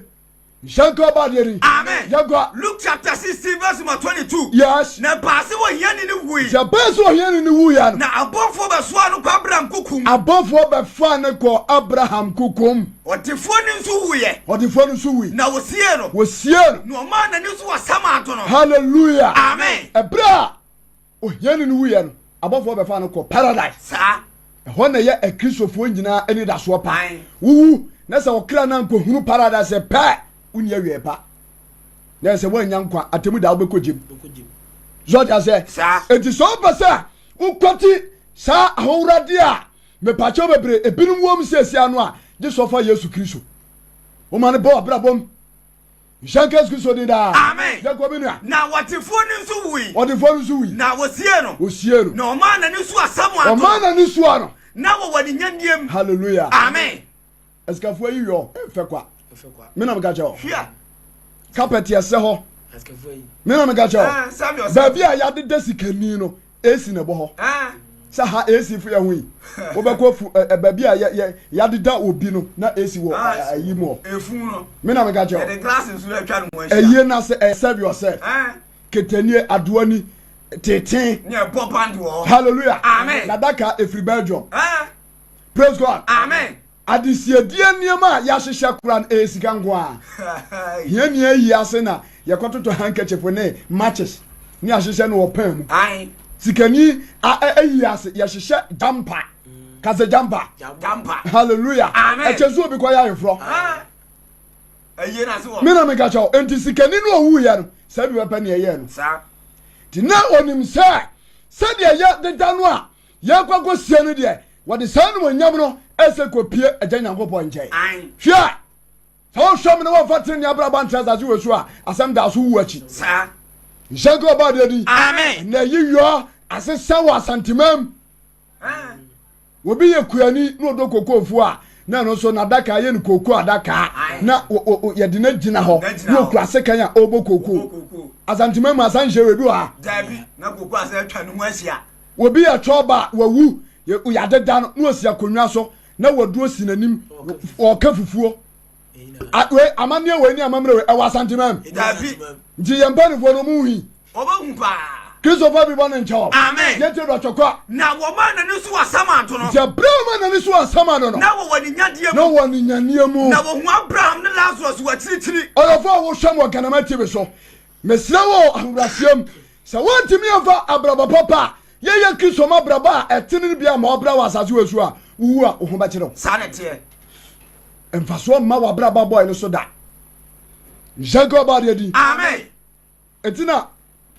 Nhyɛ nka ɔba adeɛ ni. Amen. Yɛnkɔ. Luke chapter 16 verse number 22. Yes. Na ɛbaa sɛ ohiani no wui. Nti ɛbaa sɛ ohiani no wuiɛ no. Na abɔfoɔ bɛsoaa no kɔ Abraham kokom. Abɔfoɔ bɛfaa no kɔɔ Abraham kokom. Ɔdefoɔ no nso wuiɛ. Ɔdefoɔ no nso wui. Na wɔsiee no. Wɔsiee no. Na ɔmaa n'ani so wɔ Asamando no. Hallelujah. Amen. Ɛberɛ a ohiani no wuiɛ no, abɔfoɔ bɛfaa no kɔ paradise. Saa. Ɛhɔ na ɛyɛ akristofoɔ nyinaa anidasoɔ pa. Ae. Wowu na sɛ ɔkra no ankɔhunu paradise pɛ, wonni awieɛ pa. Na ɛsɛ woannya nkwa, atemu da wobɛkɔ gyem. So ɔte aseɛ? Saa. Enti sɛ wopɛ sɛ wokwati saa ahohoradeɛ a Mepakyɛw bebree, ebinom wom seesei ano a, gye sɛ ɔfa Yesu Kristo. Woma no bɔ w'abrabɔ mu. Nhyɛ nka Yesu Kristo din daa. Amen. Yɛnkɔ me nua. Na ɔdefoɔ no nso wui. Ɔdefoɔ no nso wui. Na wɔsiee no. Wɔsiee no. Na ɔmaa n'ani so Asamoah no. Ɔmaa n'ani so ano. Na wɔwɔ ne nyanneɛ mu. Hallelujah. Amen. Asikafoɔ yi yɔ mfɛ kwa. Me na meka kyerɛ wo. Hwɛ. Carpet ɛsɛ hɔ. Me na meka kyerɛ wo. Baabi a yɛadeda sikani no, AC na ɛbɔ hɔ. Sɛ ha AC fo yɛ ho yi. Wobɛkɔ fu baabi a yɛadeda obi no na AC wɔ ayi mu hɔ. Me na meka kyerɛ wo. Ɛyie na sɛ ɛyɛ serve yourself. Ketenie, adoani, teten. Hallelujah. Amen. Nadaka efiri Belgium. Praise God. Amen. Adesiedie nneɛma a yɛahyehyɛ koraa no, ɛyɛ sika nko ara. Hiani ayi ase na yɛkɔtotɔ handkerchief ne matches ne ahyehyɛ no wɔ pan mu. Sikani ayi ase yɛhyehyɛ jampa. Kasa gyampa. Gyampa. Hallelujah. Amen. Ɛkyɛ so obi kɔ yɛ ayeforɔ. Ɛyie na se wɔ. Me na meka kyɛw. Enti sikani no owuiɛ no, saa bi bɛpɛ nea ɛyɛɛ no. Saa. Nti na onim sɛ sɛdeɛ yɛ deda no a yɛkɔ akɔsie no deɛ, wɔde saa animuonyam no ɛsɛ kɔpie Agya Nyankopɔn nkyɛn. Hwɛ! Sɛ wohwɛ me na wɔmfa tenenee abrabɔ antra asase wɔ so a, asɛm da so wu akyi. Saa. Nhyɛ nka ɔbaa deɛ din. Amen. Na yi yɔ asesa wɔ Asantemam. Obi yɛ kuani na ɔdɔ kokoofo a, na ɛno nso n'adaka yɛ no kooko adaka na yɛde no gyina hɔ na okura sekan a ɔrebɔ kooko. Asantemam asanhyɛ wɔ ebi wɔ ha. Dabi, na kooko asan atwa ne ho ahyia. Obi yɛ twɔba a wawu, yɛadeda no na osi akonnwa so na waduro si n'anim ɔka fufuo. Wei amanneɛ wei ne amammerɛ wei ɛwɔ Asantemam. Dabi. Nti yɛn mpanimfoɔ no ɔmo hui. Ɔbɛhu paa. Christopher bi bɔ ne nkyɛw. Amen. Yɛntie do atwɔkɔ. Na wɔmaa n'ani so wɔ asamando no. Nti ɛberɛ a wɔmaa n'ani so wɔ asamando no. Na wɔwɔ ne nyadeɛ mu. Na wɔwɔ ne nyadeɛ mu. Na wɔhu Abraham ne Lazarus wɔ akyirikyiri. Ɔdɔfoɔ a wohwɛ me wɔ Ghanama TV so, mesrɛ wo ahobrɛaseɛ mu, sɛ woantumi amfa abrabɔ papa a yɛyɛ Kristo ma abrabɔ a ɛtene no bi amma ɔbra wɔ asase wɔ so a, wowu a, wo ho bɛkyere wo. Saa na ɛteɛ. Mfasoɔ mma w'abrabɔ bɔe no so da. Nhyɛ nka ɔbɔ adeɛ din. Amen. Eti na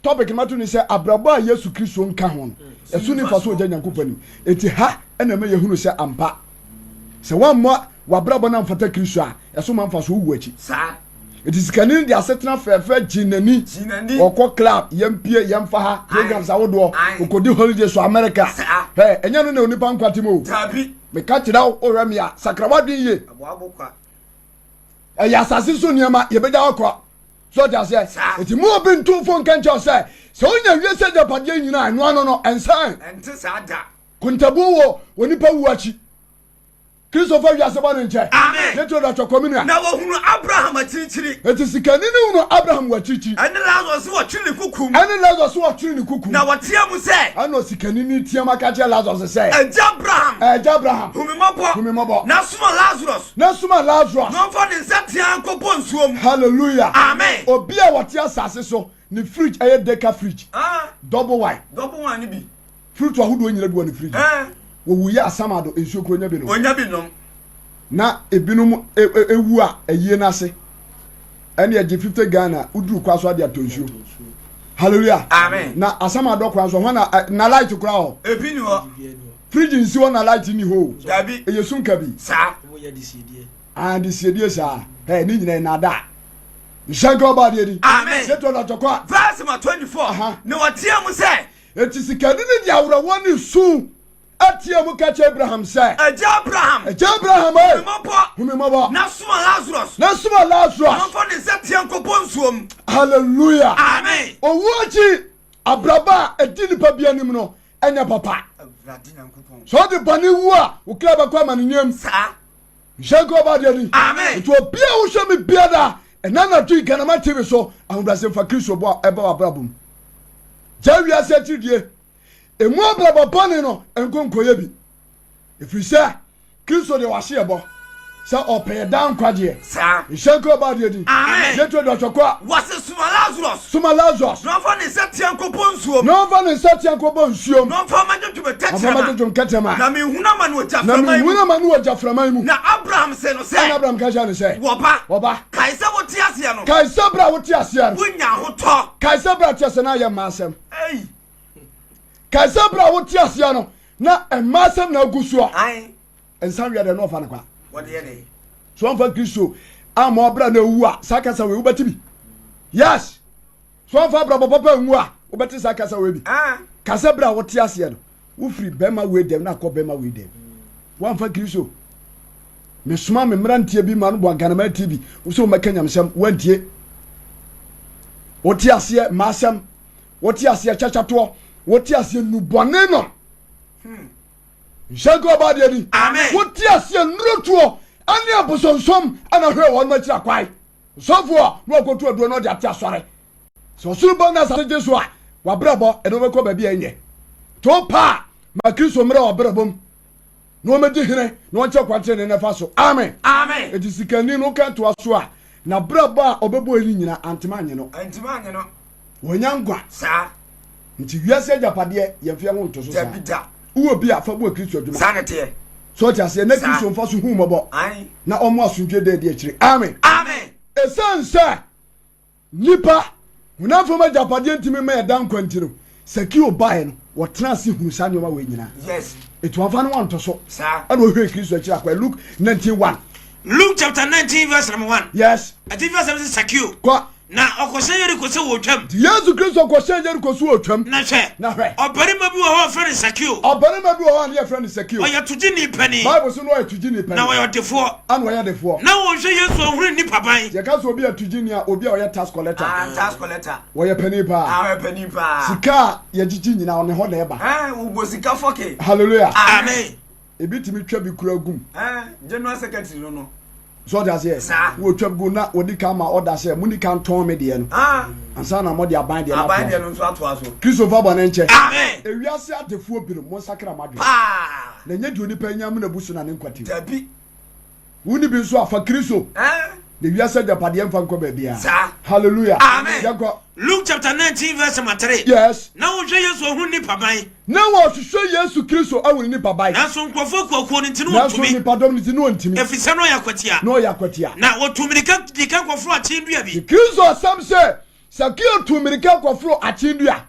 topic no mato ni sɛ abrabɔ a Yesu Kristo nka ho no, ɛso ni mfasoɔ ogya Nyankopɔn anim. Eti ha ɛna ɛma yɛhunu sɛ ampa sɛ woammɔ w'abrabɔ no amfata Kristo a, ɛso ma mfasoɔ wowu akyi. Saa. Eti sikani no de asetena fɛɛfɛ gye n'ani. Ɔkɔ club, yɛmpie, yɛmfa ha, programs ahodoɔ, ɔkɔdi holidays wɔ America. Hɛ, ɛnyɛ no na onipa nkwa te mu o. Dabi. Meka kyerɛ wo, wohwɛ me a, sakra w'adwene yie. Ɛyɛ asase so nneɛma, yɛbɛgya hɔ kɔ. So ɔte aseɛ? Eti mu obi ntomfo nka nkyerɛ sɛ, sɛ wonya wiase agyapadeɛ nyinaa, ɛno ano no, ɛnsan. Ɛnte saa da. Kontabuo wɔ onipa wu akyi. Kristo fa wiase bɔne nkyɛ. Amen. Ne turo da twɛ kɔmi nua. Na wɔhunu Abraham akyirikyiri. Eti sikani no hunu Abraham wɔ akyirikyiri. Ɛne Lasaro sɛ wɔtwere ne kukum. Ɛne Lasaro sɛ wɔtwere ne kukum. Na wɔteɛ mu sɛ. Ɛna osikani no teɛ mu aka kyerɛ Lasaro sɛ. Agya Abraham. Agya Abraham. Hu me mmɔbɔ. Hu me mmɔbɔ. Na soma Lasaro. Na soma Lasaro. Na ɔmfa ne nsateaa nkɔbɔ nsuo mu. Hallelujah. Amen. Obi a wɔte asase so ne fridge ɛyɛ deka fridge. Ah. Double wine. Double wine ni bi. Fruit ahodoɔ nyina bi wɔ ne fridge. Wɔwu yɛ asamado nsuo kuro nya bi nom. Ɔnya bi nom. Na ebinom ewu a ayie no ase ɛne ɛgye 50 Ghana woduru kwa so ade atɔ nsuo. Hallelujah. Amen. Na asamado kwan so hɔ na na light kora hɔ. Ebi ni hɔ. Fridge nsi hɔ na light ni hɔ o. Dabi. Ɛyɛ sum kabi. Saa. Ah, de siedie saa. Ɛ ne nyina ɛnada. Nhyɛ nka ɔba adeɛ ni. Amen. Yɛtu ɔdɔtɔkɔ a. Verse ma 24. Na wɔteɛ mu sɛ. Enti sikani no de awerɛhoɔ ne su teaa mu ka kyerɛɛ Abraham sɛ. Agya Abraham! Agya Abraham ee! Hu me mmɔbɔ! Hu me mmɔbɔ! Na soma Lasarus! Na soma Lasarus! Na ɔmfa ne nsateaa nkɔbɔ nsuo mu. Hallelujah! Amen! Owuo akyi abrabɔ a ɛdi nipa bi anim no ɛnyɛ papa. Awurade Nyankopɔn. Sɛ ɔde bɔne wu a, wo kra bɛkɔ amanneɛ mu. Saa. Nhyɛ nka ɔba adeɛ ni. Amen. Nti obi a wohwɛ me biara ɛna anadwo yi Ghanama TV so ahobrɛase mfa Kristo bɔ a ɛba w'abrabɔ mu. Gya wiase akyiridie. Emu abrabɔ bɔne no nko nkɔyɛ bi. Ɛfiri sɛ Kristo deɛ wahye yɛ bɔ sɛ ɔpɛ yɛ daa nkwagyeɛ. Saa. Nhyɛ nka ɔba adeɛ din. Amen. Yɛtu aduatwɔ kɔ a. Wɔse soma Lazarus. Soma Lazarus. Na ɔmfa ne nsa tea nkɔbɔ nsuom. Na ɔmfa ne nsa tea nkɔbɔ nsuom. Na ɔmfa mmɛdwodwo me Ɔmfa tɛkyerɛma. mmɛdwodwo me kɛtrɛma. Na menhunu amane wɔ Na gyaframan mu. menhunu amane wɔ gyaframan mu. Na Abraham see no sɛ. Ɛnna Abraham ka kyerɛɛ no sɛ. Wɔba. Wɔba. Kae sɛ wote aseɛ no. Kae sɛ berɛ a wote aseɛ no. Wonya ahotɔ. Kae sɛ berɛ a wote aseɛ no ayɛ mmaa asɛm. Ei. Kae sɛ berɛ a wote aseɛ no na mmaa asɛm na agu soɔ. Ae. Nsa wia deɛ na ɔfa no kwa. Wɔde yɛ dɛ. So ɔmfa Kristo amma ɔbra na ewu a saa kasa wei wobɛte bi. Yes. So ɔmfa abrabɔ papa nwu a wobɛte saa kasa wei bi. Ah. Ka sɛ berɛ a wote aseɛ no wofiri bɛrima wei dɛm na akɔ bɛrima wei dɛm. Woamfa Kristo. Mesoma me mmeranteɛ bi ma no bɔ Ghanama TV sɛ wɔmmɛka nyamesɛm woantie. Wote aseɛ mmaasɛm. Wote aseɛ kyakyatoɔ. Wote aseɛ nnubɔne nom. Hmm. Nhyɛ nka ɔbaa deɛ ni. Amen. Wote aseɛ nnurotoɔ ɛne abosonsom ɛna hwɛ wɔn akyiri akwae. Sɔfoɔ na wakɔtu aduro na ɔde ate asɔre. Sɛ ɔsoro bɔ na asase gye so a, wabrabɔ ɛde wobɛkɔ baabi a ɛnyɛ. To paa ma Kristo mmerɛ wabrabɔ mu na wɔmɛdi hene na wɔnkyɛ kwankyerɛ ne nafa so. Amen. Amen. Eti sikani no ka toa so a, n'abrabɔ a ɔbɛbɔ yi nyina antema anye no. Antema anye no. Wɔnya nkwa. Saa. Nti wiase agyapadeɛ yɛmfeɛ ho nto so saa. Dabi da. Wowɔ bi a, fa boa Kristo adwuma. Saa na ɛteɛ. So ɔte aseɛ? Na Saa. Kristo mfa so hu mmɔbɔ Ae. na ɔmo asomdwe da adi akyire. Amen. Amen. Ɛsiane sɛ nnipa honam fam agyapadeɛ ntumi mma yɛda nkwa nti no, Sakeo baeɛ no, wɔtena ase hunu saa nneɛma wei nyinaa. Yes. Ɛtu amfa no wanto so. Saa. Ɛna ɔhwɛɛ Kristo akyiri akwan. Luke 19 1. Luke chapter 19 verse number 1. Yes. Atifi asɛm sɛ Sakeo. Kɔ. Na ɔkɔhyɛn Yeriko sɛ ɔretwam. Nti Yesu Kristo kɔhyɛn Yeriko so ɔretwam. Na hwɛ. Na hwɛ. Ɔbarima bi wɔ hɔ a wɔfrɛ no Sakeo. Ɔbarima bi wɔ hɔ a ne yɛfrɛ no Sakeo. Ɔyɛ togyeni panin. Bible so no ɔyɛ togyeni panin. Na ɔyɛ ɔdefoɔ. Ana ɔyɛ defoɔ. Na wɔnhwɛ Yesu ɔhunu nnipa ban. Yɛka sɛ obi yɛ togyeni a, obi a ɔyɛ tax collector. Ah, tax collector. Wɔyɛ panin paa. Ah, ɔyɛ panin paa. Sika a yɛgyegye nyinaa ɔne hɔ na ɛba. Ɛn, wobɔ sika fɔke. Hallelujah. Amen. Ebi tumi twa bi kura gum. Ɛn, general secretary no no. So ɔte aseɛ? Saa. Wɔtwa gu na wɔdi kan ma ɔda sɛ moni kan tɔn me deɛ no. Ah. Ansa na mɔde aban deɛ no Aban deɛ atoa no so. nso atoa so. Kristo fa bɔne nkyɛ. Amen. Ewiase adefoɔ binom, monsakra mo adwene. Paa. Na ɛnyɛ deɛ onipa anya mu na bu so na ne nkwa tim. Dabi. Wonni bi nso a, fa Kristo. Ɛn. Na wiase agyapadeɛ mfa nkɔ baabiara. Saa. Hallelujah. Amen. Yɛnkɔ. Luke chapter 19 verse number 3. Yes. Na wɔhwɛ Yesu ɔhunu nnipa ban. Na wɔhwehwɛ Yesu Kristo ahunu nnipa ban. Nanso nkurɔfoɔ akuakuo no nti no Nanso wɔntumi. nnipadɔm no nti no wɔntumi. Ɛfiri sɛ na ɔyɛ akwatia. Na ɔyɛ akwatia. Na wɔtuu mmirika dii kan kɔforoo akyee dua bi. Kristo asɛm sɛ Sakeo tuu mmirika kɔforoo akyee dua.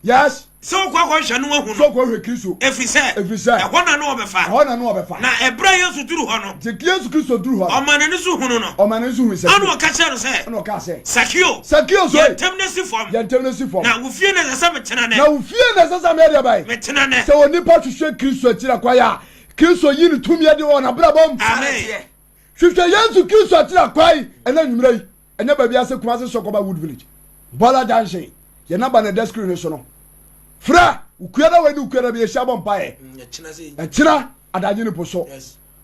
Yes. Sɛ ɔkɔ akɔhwehwɛ no ahu no. Sɛ ɔkɔ hwɛ Kristo. Ɛfiri sɛ. Ɛfiri sɛ. Ɛhɔ na na ɔbɛfa. Ɛhɔ na na ɔbɛfa. Na ɛberɛ a Yesu duru hɔ no. Nti Yesu Kristo duru hɔ no. Ɔmaa n'ani so hunu no. Ɔmaa n'ani so hunu Sakeo. Ɛna ɔka kyerɛɛ no sɛ. Ɛna ɔkaa sɛ. Sakeo. Sakeo soe. Yɛ ntɛm na si fam. Yɛ ntɛm na si fam. Na wo fie na ɛsɛ sɛ metena nnɛ. Na wo fie na ɛsɛ sɛ meyɛ deɛ bɛn? Metena nnɛ. Sɛ onipa hwehwɛ Kristo akyiri akwan a, Kristo yi ne tumi adi wɔ n'abrabɔ mu. Amen. Hwehwɛ Yesu Kristo akyiri akwan ɛnɛ anwummerɛ yi. Ɛnyɛ baabi ase Kumasi Sɔkɔba Wood Village, Bɔla Junction. Yɛn namba na ɛda screen no so no. Frɛ Okuada wei ne Okuada bi yɛhyia bɔ mpaeɛ. Mm, Ɛkyena adagye ne po so.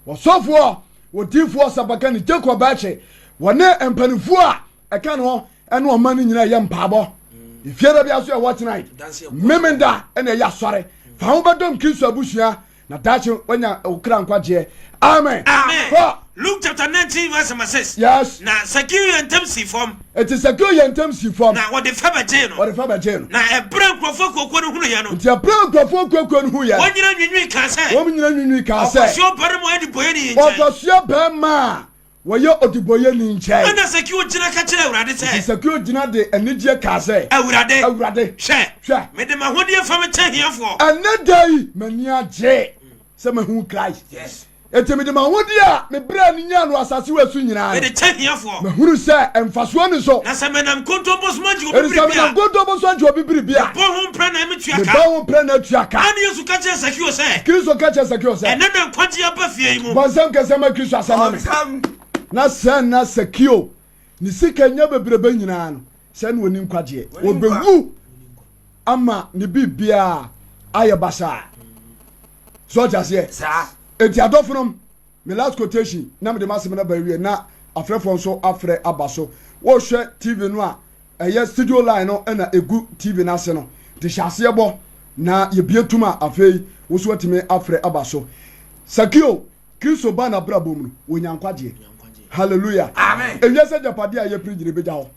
Wɔsɔfoɔ, wɔdiifoɔ Sapakani Jacob Bɛkye, wɔne mpanimfoɔ a ɛka ne ho ɛne ɔman no nyinaa ɛyɛ mpaabɔ. Mm. Efiada bi aso ɛwɔ tonight. Memenda ɛna ɛyɛ asɔre. Fa ho bɛdɔm Kristo abusua Na daakye wanya okra nkwagyeɛ. Amen. Amen. Kɔ. Luke chapter 19 verse number 6. Yes. Na Sakeo yɛ ntɛm sii fam. Eti Sakeo yɛ ntɛm sii fam. Na wɔde fɛ bɛgyee no. Wɔde fɛ bɛgyee no. Na ɛberɛ nkurɔfoɔ akuakuo no hunuiɛ no. Nti ɛberɛ nkurɔfoɔ akuakuo no huiɛ no. Wɔn nyinaa nwiinwii kaa sɛ. Wɔn nyinaa nwiinwii kaa sɛ. Ɔkwasoɔ barima a ɔyɛ debɔyɛni yi nkyɛn. Ɔkwasoɔ barima a wɔyɛ ɔdebɔyɛni nkyɛn. Ɛnna Sakeo gyina ka kyerɛɛ Awurade sɛ. Nti Sakeo gyina de anigyeɛ kaa sɛ. Awurade. Awurade. Hwɛ. Hwɛ. Mede m'ahodeɛ fa mekyɛ ahiafoɔ. Ɛnnɛ da yi m'ani agye sɛ mahu Christ. Yes. Enti mede m'ahodeɛ a mebrɛɛ no nyaa no asase wei so nyinaa no. Mede kyɛ ahiafoɔ. Mahunu sɛ mfasoɔ nni so. Na sɛ menam nkontompo so magye obi Enti sɛ biribi a. menam nkontompo so agye obi biribi a. Mebɔ ho mprɛ na metua ka. Mebɔ ho mprɛ na atua ka. Ɛnna Yesu ka kyerɛɛ Sakeo sɛ. Kristo ka kyerɛɛ Sakeo sɛ. Ɛnnɛ na nkwagyeɛ aba fie yi mu. Bɔ nsɛm kɛseɛ ma Kristo asɛm ma me. Na sɛ na Sakeo ne sika nya bebrebe nyinaa no, sɛ na ɔni nkwagyeɛ. Ɔbɛwu ama ne biribiara ayɛ basaa. So ɔte aseɛ? Enti adɔfonom, Me last quotation na mede m'asɛm no aba awie na afrɛfoɔ nso afrɛ aba so. Wohwɛ TV no a ɛyɛ studio line no na ɛgu TV no ase no nti hyɛ aseɛ bɔ na yɛbie tum a afei wo so atumi afrɛ aba so. Sakeo, Kristo ba n'abrabɔ mu no, wɔnya nkwagyeɛ. Hallelujah. Amen. Ewiase agyapadeɛ a yɛpere nyina ɛbɛgya hɔ.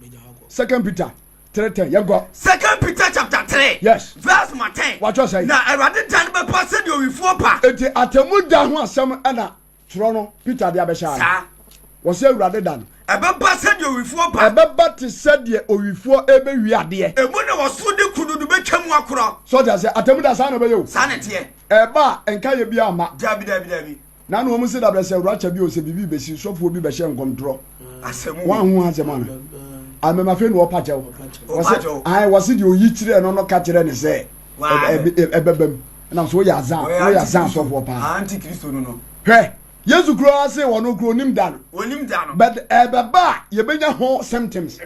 Second Peter 3:10 yɛnkɔ. Second Peter chapter 3. Yes. Verse number 10. Watwerɛ sɛn? Na Awurade da no bɛba sɛdeɛ owifoɔ ba. Enti atemmu da ho asɛm ɛna twerɛ no Peter de abɛhyɛ ano. Saa. Wɔsɛ Awurade da no. Ɛbɛba sɛdeɛ owifoɔ ba. Ɛbɛba te sɛdeɛ owifoɔ ɛbɛwie adeɛ. Emu na ɔsoro ne kududu bɛtwa mu akorɔ. Sɛ ɔte aseɛ atemmu da saa na ɛbɛyɛ o. Saa na ɛteɛ. Ɛba a nka yɛ bi ama. Dabi dabi dabi. Na na wɔn se dabrɛ sɛ rapture bi o sɛ biribi bɛsi sɔfoɔ bi bɛhyɛ nkɔmtorɔ. Asɛm o. Wɔn ho asɛm ana? Amem afei na ɔpa kyɛw. Ɔpa kyɛw. Ayi wɔsi deɛ oyi kyerɛ no no ka kyerɛ ne sɛ ɛbɛbɛm. Ɛnam so woyɛ azan woyɛ azan sɔfoɔ paa. Antikristo no no. Hwɛ Yesu koraa se wɔn kuro onim da no. Onim da no. But ɛbɛba a yɛbɛnya ho symptoms.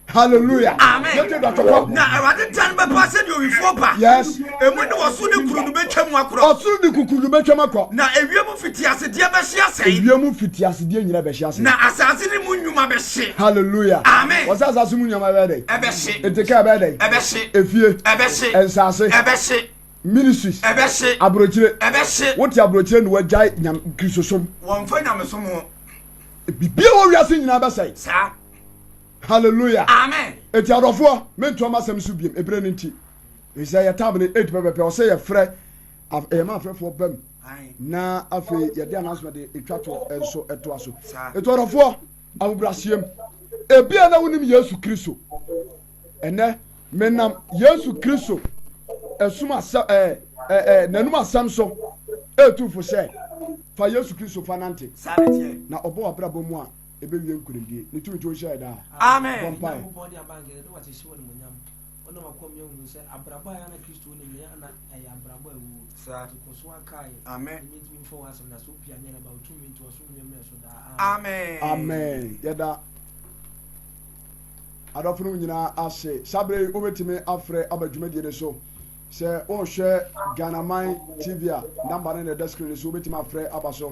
Hallelujah. Amen. Yɛte dɔtɔkɔ. Na Awurade da no bɛba sɛdeɛ owifoɔ ba. Yes. Emu ne ɔsoro ne kuru no bɛtwa mu akorɔ. Ɔsoro ne kukuru no bɛtwa mu akɔ. Na ewiem mfitiasedeɛ bɛhye asɛe. Ewiem mfitiasedeɛ nyina bɛhye asɛe. Na asase ne mu nnwuma bɛhye. Hallelujah. Amen. Wɔsɛ asase mu nneɛma bɛyɛ dɛn? Ɛbɛhye. Eti kaa bɛyɛ dɛn? Ɛbɛhye. Efie. Ɛbɛhye. Nsaase. Ɛbɛhye. Ministries. Ɛbɛhye. Aburokyire. Ɛbɛhye. Wote aburokyire na wagyae nyam kristosom. Wɔmfa nyamesom ho. Bibia wɔ wiase nyinaa bɛsɛe. Saa. Hallelujah. Amen. Eti adɔfoɔ, mentoa m'asɛm so biem, ebere no nti. Efisɛ yɛ tam no eight pɛpɛpɛ, ɔsɛ yɛfrɛ. Ɛyɛ ma afrɛfoɔ bam na afei yɛde announcement de ɛtwa toɔ nso ɛtoa so. Ɛtɔrɔfoɔ ahobrɛaseɛm. Ebia na wonim Yesu Kristo. Ɛnɛ menam Yesu Kristo ɛsum asɛm ɛɛ ɛɛ n'anum asɛm so ɛretu fo sɛ fa Yesu Kristo fa nante. Na ɔbɔ w'abrabɔ mu a ɛbɛwie nkonimdie. Ne tumi nti ɔnhyira yɛ daa. Amen. Bɔ mpaeɛ. Wonam akɔm yɛ hunu sɛ abrabɔ a na Kristo nim no yɛ na ɛyɛ abrabɔ a ɛwuo. Saa. Nti kɔ so ara kae. Amen. Ne mentumi mfa wɔn asɛm na sɛ wopia nyɛ na ba wotumi nti ɔsom nyɛ mmerɛ so daa. Amen. Amen. Yɛda adɔfo no nyinaa ase. Saa berɛ yi wobɛtumi afrɛ aba dwumadie no so. Sɛ wohwɛ Ghanaman TV a, namba no na ɛda screen no so wobɛtumi afrɛ aba so.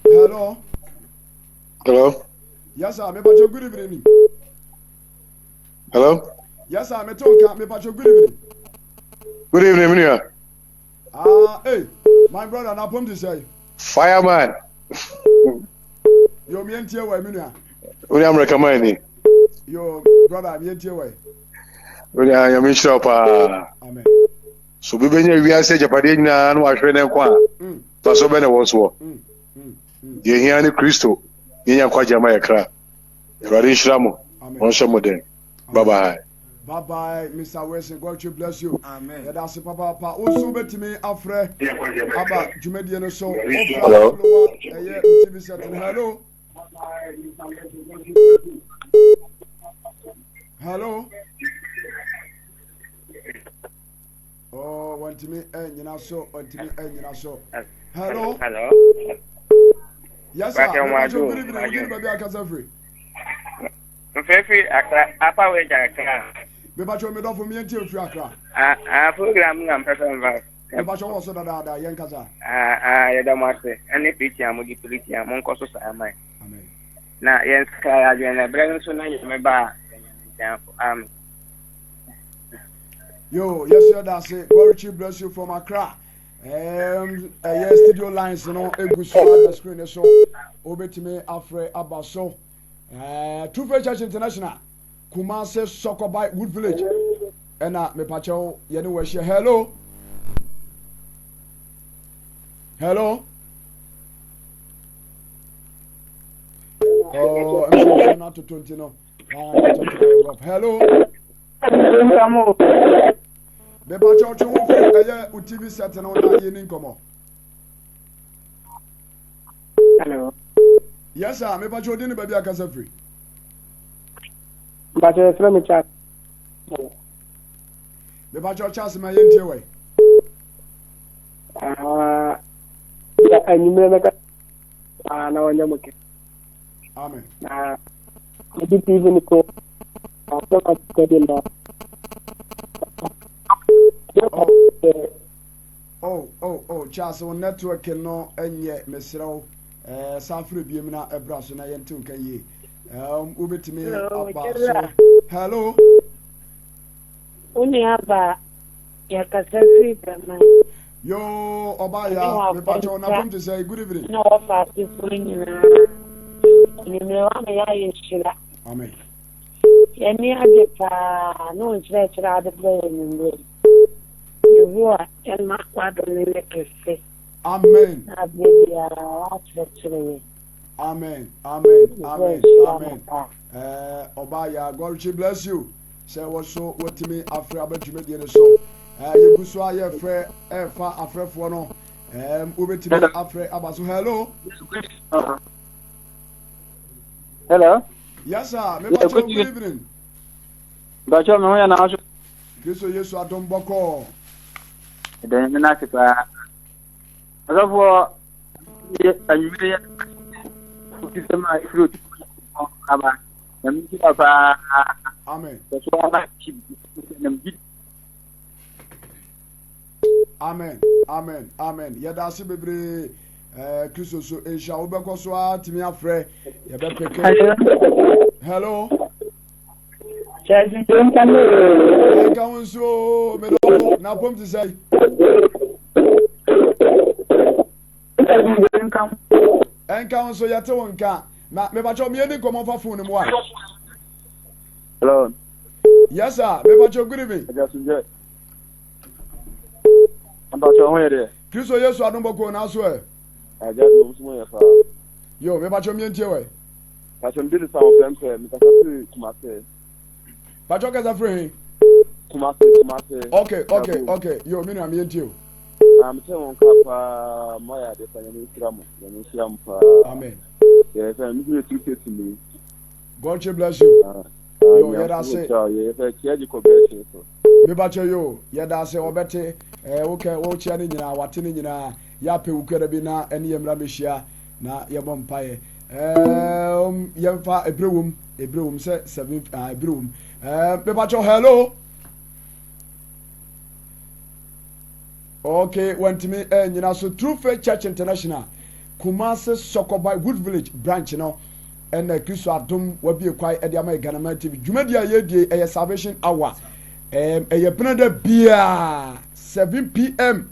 Hello. Hello. Yes sir, mepakyɛ good evening. Hello. Yes sir, mete wo nka, mepakyɛ good evening. Good evening, me Ah, hey, my brother, na pom te sɛ. Fireman. Yo, me ntie wɔ me nua. Wo ne America man ni. Yo, brother, me ntie wɔ. Wo ne anyame nhyira wo paa. Amen. So bi bɛnya wiase agyapadeɛ nyinaa na wahwere ne nkwa a, mm. fa so bɛ na ɛwɔ soɔ. Mm, mm, Deɛ hia ne Kristo, yɛnya nkwagye ama yɛ kra. Awurade nhyira mo. Ɔnhyɛ mo den. Bye bye. Bye bye, Mr. Wilson. God should bless you. Amen. Yɛda ase papaapa. Wo nso wobɛtumi afrɛ aba dwumadie no so. Wofrɛ Hello. follower ɛyɛ TV set no. Hello. Hello. Oh, wɔntumi ɛnyina so, wɔntumi ɛnyina so. Hello. Hello. Yes, sir. Wake Mepatwo Mwadu, good evening. Wodin baabi akasa firi. Mfefi Accra, apa we ja Accra. Mepatwo me dɔfo me ntie mfiri Accra. Ah, ah, program na mpɛsɛ mfa. Mepatwo wɔ so dadaada yɛn kasa. Ah, ah, yɛda mo ase. Ɛne preaching a mode preaching a monkɔ so saa man. Amen. Na yɛn sakra yɛ adwene na ɛberɛ no nso na nyame ba a yɛnyɛ ne nkyɛn akɔ. Amen. Yo, yes, yɛda ase. God richly bless you from Accra. Um, ɛyɛ studio lines no egu so ada screen no so. Wobɛtumi afrɛ aba so. Uh, True Faith Church International, Kumasi Sokobai Wood Village. Ɛna mepakyɛw yɛne wɔ ahyia. Hello. Hello. Oh, I'm not to 20 no. Hello. Mepakyɛ ɔtwe ho firi ɛyɛ wo TV set no na yɛni nkɔmmɔ. Hello. Yes sir, mepakyɛ odi ne baabi akasa firi. Mepakyɛ yɛfrɛ me Charles. Mepakyɛ Charles ma yɛntie wɛ. Ah, anwummerɛ mɛka paa na wɔnyɛ mo kɛ. Amen. Na mede TV no kɔ asɛm akokɔ de na. Oh, oh, oh, Charles, wo network no nyɛ mesrɛ wo. Eh, san frɛ biem na ɛbra so na yɛnte nka yie. Um, wobɛtumi aba so. Hello. Wo nua ba yɛkasa firi Bɛman. Yoo, ɔbaa ya, mepakyɛw na pom te sɛ, good evening. Na wɔfa asefoɔ nyinaa. Anwummerɛ wa ma yɛayɛ hyira. Amen. Yɛni agye paa ne wo nkyerɛkyerɛ ade brɛ yɛ anwummerɛ yi. Yehowa ɛma w'adom no nyɛ kɛse. Amen. Na aberɛ biara woakyerɛkyerɛ yɛn. Amen. Amen. Amen. Amen. Eh, ɔbaa ya, God richly bless you. Sɛ wɔ so wɔtumi afrɛ aba dwumadie no so. Eh, yɛgu so a yɛfrɛ ɛfa afrɛfoɔ no. Eh, wobɛtumi afrɛ aba so. Hello. Hello. Yes sir. Me yeah, good evening. Bacho me ho yɛ na aso. Kristo Yesu adom bɔkɔɔ. Ɛdɛn me na paa. Ɔsɔfoɔ yɛ anwummerɛ yɛ ofisɛm a ɛfiri otu aba. Na me nhyira paa. Amen. Bɛso ama kyi nam gyi. Amen. Amen. Amen. Yɛda ase bebree. Eh, Kristo so nhyira wobɛkɔ so ara tumi afrɛ yɛbɛpeke. Hello. Ɛnka ho nso medɔfo na apom te sɛ. Ɛnka ho nso yɛte wo nka. Na mebakyɛ mmieni nkɔmmɔ fa phone mu a. Hello. Yes sir, mebakyɛ good evening. Mpakyɛ ho yɛ deɛ. Kristo Yesu adom bɔkɔɔ na so ɛ. Agya deɛ ɔmo so mo yɛ paa. Yo, mepakyɛ mientie wɛ. Pakyɛ mede ne sa wɔ fɛm pɛ, mekasa firi Kumase. Pakyɛ kasa firi he? Kumase, Kumase. Okay, okay, okay. Yo, me nua mientie o. Ah, mete wɔn ka paa, mo ayɛ adeɛ pa, nyame nhyira mo, nyame nhyira mo paa. Amen. Yɛ fɛ, me yɛ tu state ni. God bless you. Ah, ah, yo, yɛda ase. Yɛ fɛ, kyia gye kɔ bɛɛ kyɛ so. Mebakyɛ yo, yɛda ase, ɔbɛte, ɛɛ, wokɛ, wokyia ne nyinaa, wate ne nyinaa, yɛapɛ wukuada bi na ɛne yɛ mmra mɛhyia na yɛbɔ mpaeɛ. Ɛɛm, yɛmfa ebere wom, ebere wom sɛ 7, ah, ebere wom. Ɛɛ, mebakyɛ hello. Okay, wantumi ɛnyina so. True Faith Church International, Kumasi Sɔkɔba Wood Village branch no, ɛna Kristo adom wabie kwae ɛde ama Ghanaman TV. Dwumadi a yɛdie ɛyɛ Salvation Hour. Ɛyɛ benada biara 7 pm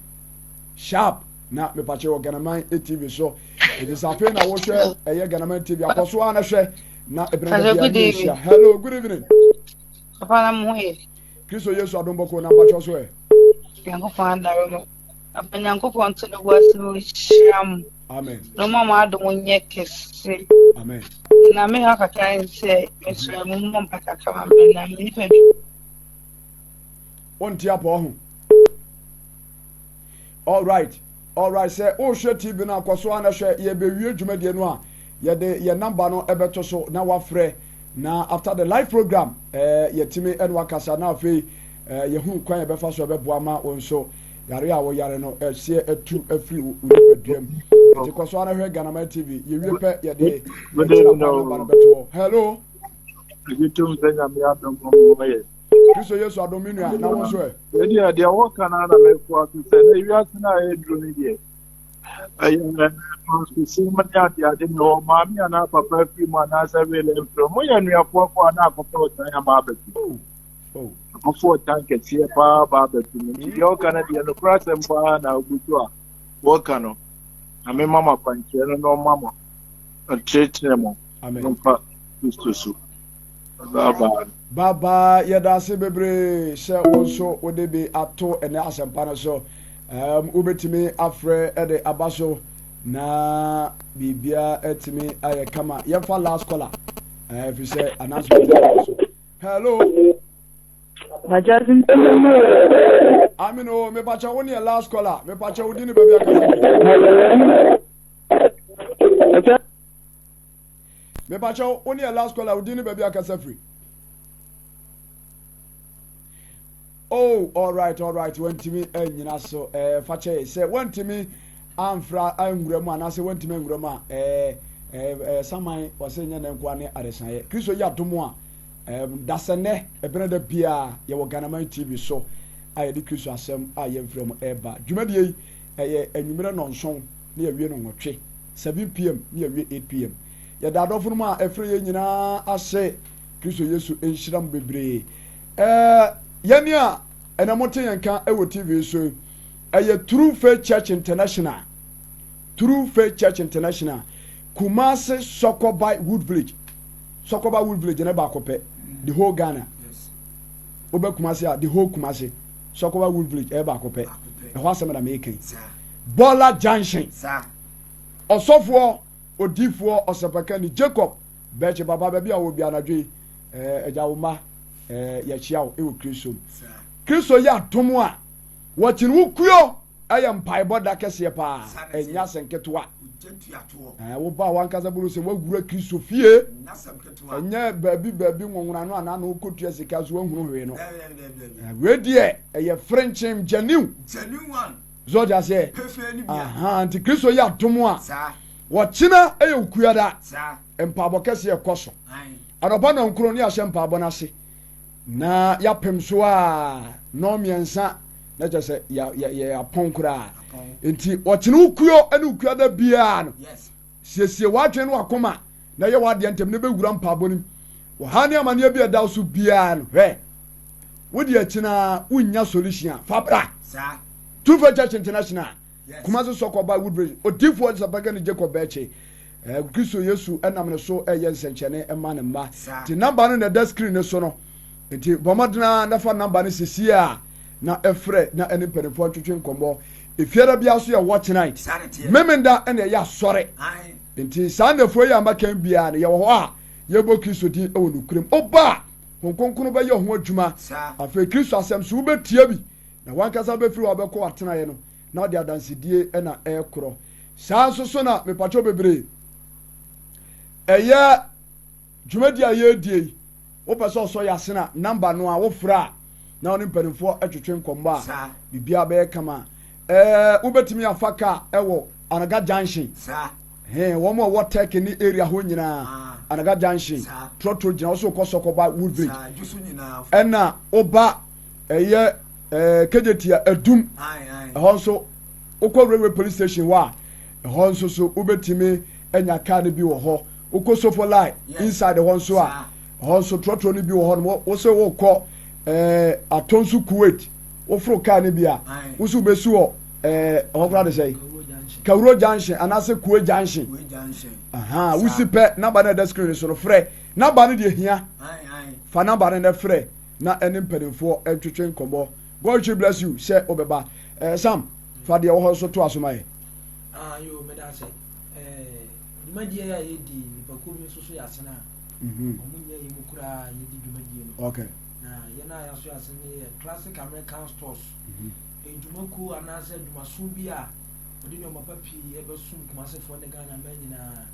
sharp na mepakyɛ wɔ Ghanaman TV so. Ɛti sɛ afei na wohwɛ ɛyɛ Ghanaman TV akɔ so ara na hwɛ na benada biara ne yɛhyia. Hello, good evening. Papa na mo ho yɛ. Kristo Yesu adom bɔkɔ na mpakyɛw so ɛ. Nyankopɔn adare mo. Papa Nyankopɔn nto ne bo ase na ɔnhyira mo. Amen. Na ɔma mo adom nyɛ kɛse. Amen. Na me ha kakra ne sɛ mesrɛ mo mmɔ mpa kakra ma me na me nipa bi. Wonte apɔ ho. All right. All right sɛ wohwɛ TV no akɔ so a na hwɛ yɛbɛwie dwumadie no a yɛde yɛn namba no ɛbɛto so na wafrɛ na after the live program eh, yɛtumi ɛne wakasa na afei eh, yɛhunu kwan yɛbɛfa so ɛbɛboa ma wo nso yare a woyare no ɛseɛ atu afiri wo nipadua mu ɛti kɔ so ara hwɛ Ghanaman TV yɛwie pɛ yɛde yɛkyerɛ kwan namba no bɛto hɔ. Hello. Kristo Yesu adom me nua na wo nso ɛ. Ɛdeɛ deɛ wɔka no na mɛfoa so sɛ na wiase no a ɛduro no deɛ ɛyɛ nsosem ne adeade ne hɔ maame anaa papa afiri mu anaasɛ wele mfiri mo yɛ nnuafoɔ kɔ a na akɔfa ɔtan ama abɛto akɔfa ɔtan kɛseɛ paa ba abɛto mu nti deɛ ɔka no deɛ nokorɛ asɛm paa na ogu so a wɔka no na mema mo akwankyerɛ no na ɔma mo ɔkyerɛkyerɛ mo mfa Kristo so. Bye bye. Bye bye. Yɛda ase bebree sɛ wo nso wode bi ato ɛnɛ asɛmpa no so. Um, wobɛtumi afrɛ de aba so na biribiara atumi ayɛ kama. Yɛmfa last caller ɛfiri sɛ announcement no so. Hello. Amen o, mepakyɛ wo ne yɛ last caller. Mepakyɛ wo di ne baabi akasa fi. Mepakyɛ wo ne yɛ last caller, wo din ne baabi akasa firi. Oh, all right, all right. Wantumi anyina so. Eh, fa kyɛ sɛ wantumi amfra anwura mu anaasɛ wantumi anwura mu a eh, eh, eh, saman wɔsɛ nyɛ ne nkoa ne adesaeɛ. Kristo yi adom a eh, dasɛnɛ ɛbɛnɛ da biara yɛwɔ Ghanaman TV so a yɛde Kristo asɛm a yɛmfrɛ mu ɛreba. Dwumadie yi ɛyɛ anwummerɛ nɔnson ne yɛwie no nwɔtwe, 7 pm ne yɛwie 8 pm. Yɛda adɔfo no mu a ɛfrɛ yɛn nyinaa ase. Kristo Yesu nhyira mo bebree. Ɛɛ yɛne a ɛna mote yɛn ka wɔ TV so yi, ɛyɛ True Faith Church International. True Faith Church International, Kumasi Sɔkɔba Wood Village. Sɔkɔba Wood Village ne baako pɛ, the whole Ghana. Wobɛ Kumasi a, the whole Kumasi. Sɔkɔba Wood Village ɛyɛ baako pɛ. Ɛhɔ asɛm na meka yi. Bɔla Junction. Ɔsɔfoɔ, odiifoɔ, ɔsɛpɛkani Jacob Bɛkye papa baabi a wɔ bi anadwo yi, ɛgya wo mma, yɛkyia wo wɔ Kristo mu. Kristo yɛ adom a, wɔkyene wo kuo ɛyɛ mpaebɔ da kɛseɛ paa, ɛnyɛ asɛm ketewa. Woba a wankasa bolo sɛ woawura Kristo fie, ɛnyɛ baabi baabi nwonwona no anaa na wokɔtua sika so woahunu hwee no. Wei deɛ ɛyɛ frenkyen genuine. So ɔte aseɛ? Aha, nti Kristo yɛ adom a, wɔkyena ɛyɛ okuada, mpaebɔ kɛseɛ ɛkɔ so. Anɔpa nɔnkron ne yɛahyɛ mpaebɔ no ase na yɛapem so a nɔn mmiɛnsa na kyerɛ sɛ yɛapɔn koraa. Nti wɔkyena okuo ne okuada biara no, siesie w'adwene ne w'akoma na yɛ w'adeɛ ntɛm na bɛwura mpaebɔ no mu. Ɔhaw ne amanneɛ bi a ɛda wo so biara no, hwɛ, wode akyi no wonnya solution a, fa bra. True Faith Church International, Kumasi Sɔkɔba Woodbridge, Odiyifoɔ Sapaka ne Jacob Bɛkye. Eh, Kristo Yesu ɛnam ne so ɛyɛ nsɛnkyerɛnne ɛma ne mma. Nti namba no na ɛda screen no so no. Nti bɔ mmɔden ara na fa namba no sisi a. na ɛfrɛ na ɛne mpanimfoɔ ntwetwe nkɔmmɔ. Efiada biara nso yɛ watch night. Memenda ɛna ɛyɛ asɔre. Nti saa nnafua yi a maka biara no yɛwɔ hɔ a yɛbɔ Kristo din wɔ nokorɛm. Woba a, Honhom Kronkron bɛyɛ ho adwuma. Afei Kristo asɛm so wobɛtie bi na wankasa bɛfiri hɔ abɛkɔ w'atenaeɛ no na ɔde adansedie na ɛrekorɔ. Saa nso so na mepakyɛw bebree ɛyɛ dwumadi a yɛredie yi wopɛ sɛ ɔsɔ yɛ asena namba no a wofrɛ a na ɔne mpanimfoɔ twetwe nkɔmmɔ a biribiara bɛyɛ kama. Ɛɛ wobɛtumi afa kaa ɛwɔ Anaga Junction. Hɛn wɔn a wɔwɔ Turkey ne area hɔ nyinaa ah. Anaga Junction trɔtrɔ gyina wɔso kɔ Sɔkɔba Woodbridge ɛna woba ɛyɛ ɛɛ Kejetia Adum ɛhɔ nso wokɔ Railway Police Station hɔ a ɛhɔ nso so wobɛtumi anya kaa no bi wɔ hɔ wokɔ Sofo Line inside hɔ nso a ɛhɔ nso trɔtrɔ no bi wɔ hɔ no wosɛ wokɔ ɛɛ Atonsu Kuwait woforo kaa no bi a wosi wobɛsi wɔ ɛɛ ɛhɔ koraa de sɛ Kawuro Junction anaasɛ Kue Junction wosi pɛ namba no ɛda screen so no frɛ namba no deɛ hia fa namba no na frɛ na ɛne mpanimfoɔ ntwetwe nkɔmmɔ God richly bless you sɛ wobɛba ɛɛ Sam fa deɛ wɔ hɔ nso to aso ma yɛ. Ah, yo, meda ase. Eh, dwumadie a yɛdi nipakuo bi nso so yɛ asena a mhm. ɔmo nyɛ yɛ mu koraa yɛdi dwumadie no. Okay. Na yɛn a yɛaso yɛ asene yɛ Classic American Stores. Mm -hmm. Ndwumakuo anaasɛ adwumaso bi a wɔde nneɛma pa pii ɛbɛsom Kumasefoɔ ne Ghana man nyinaa.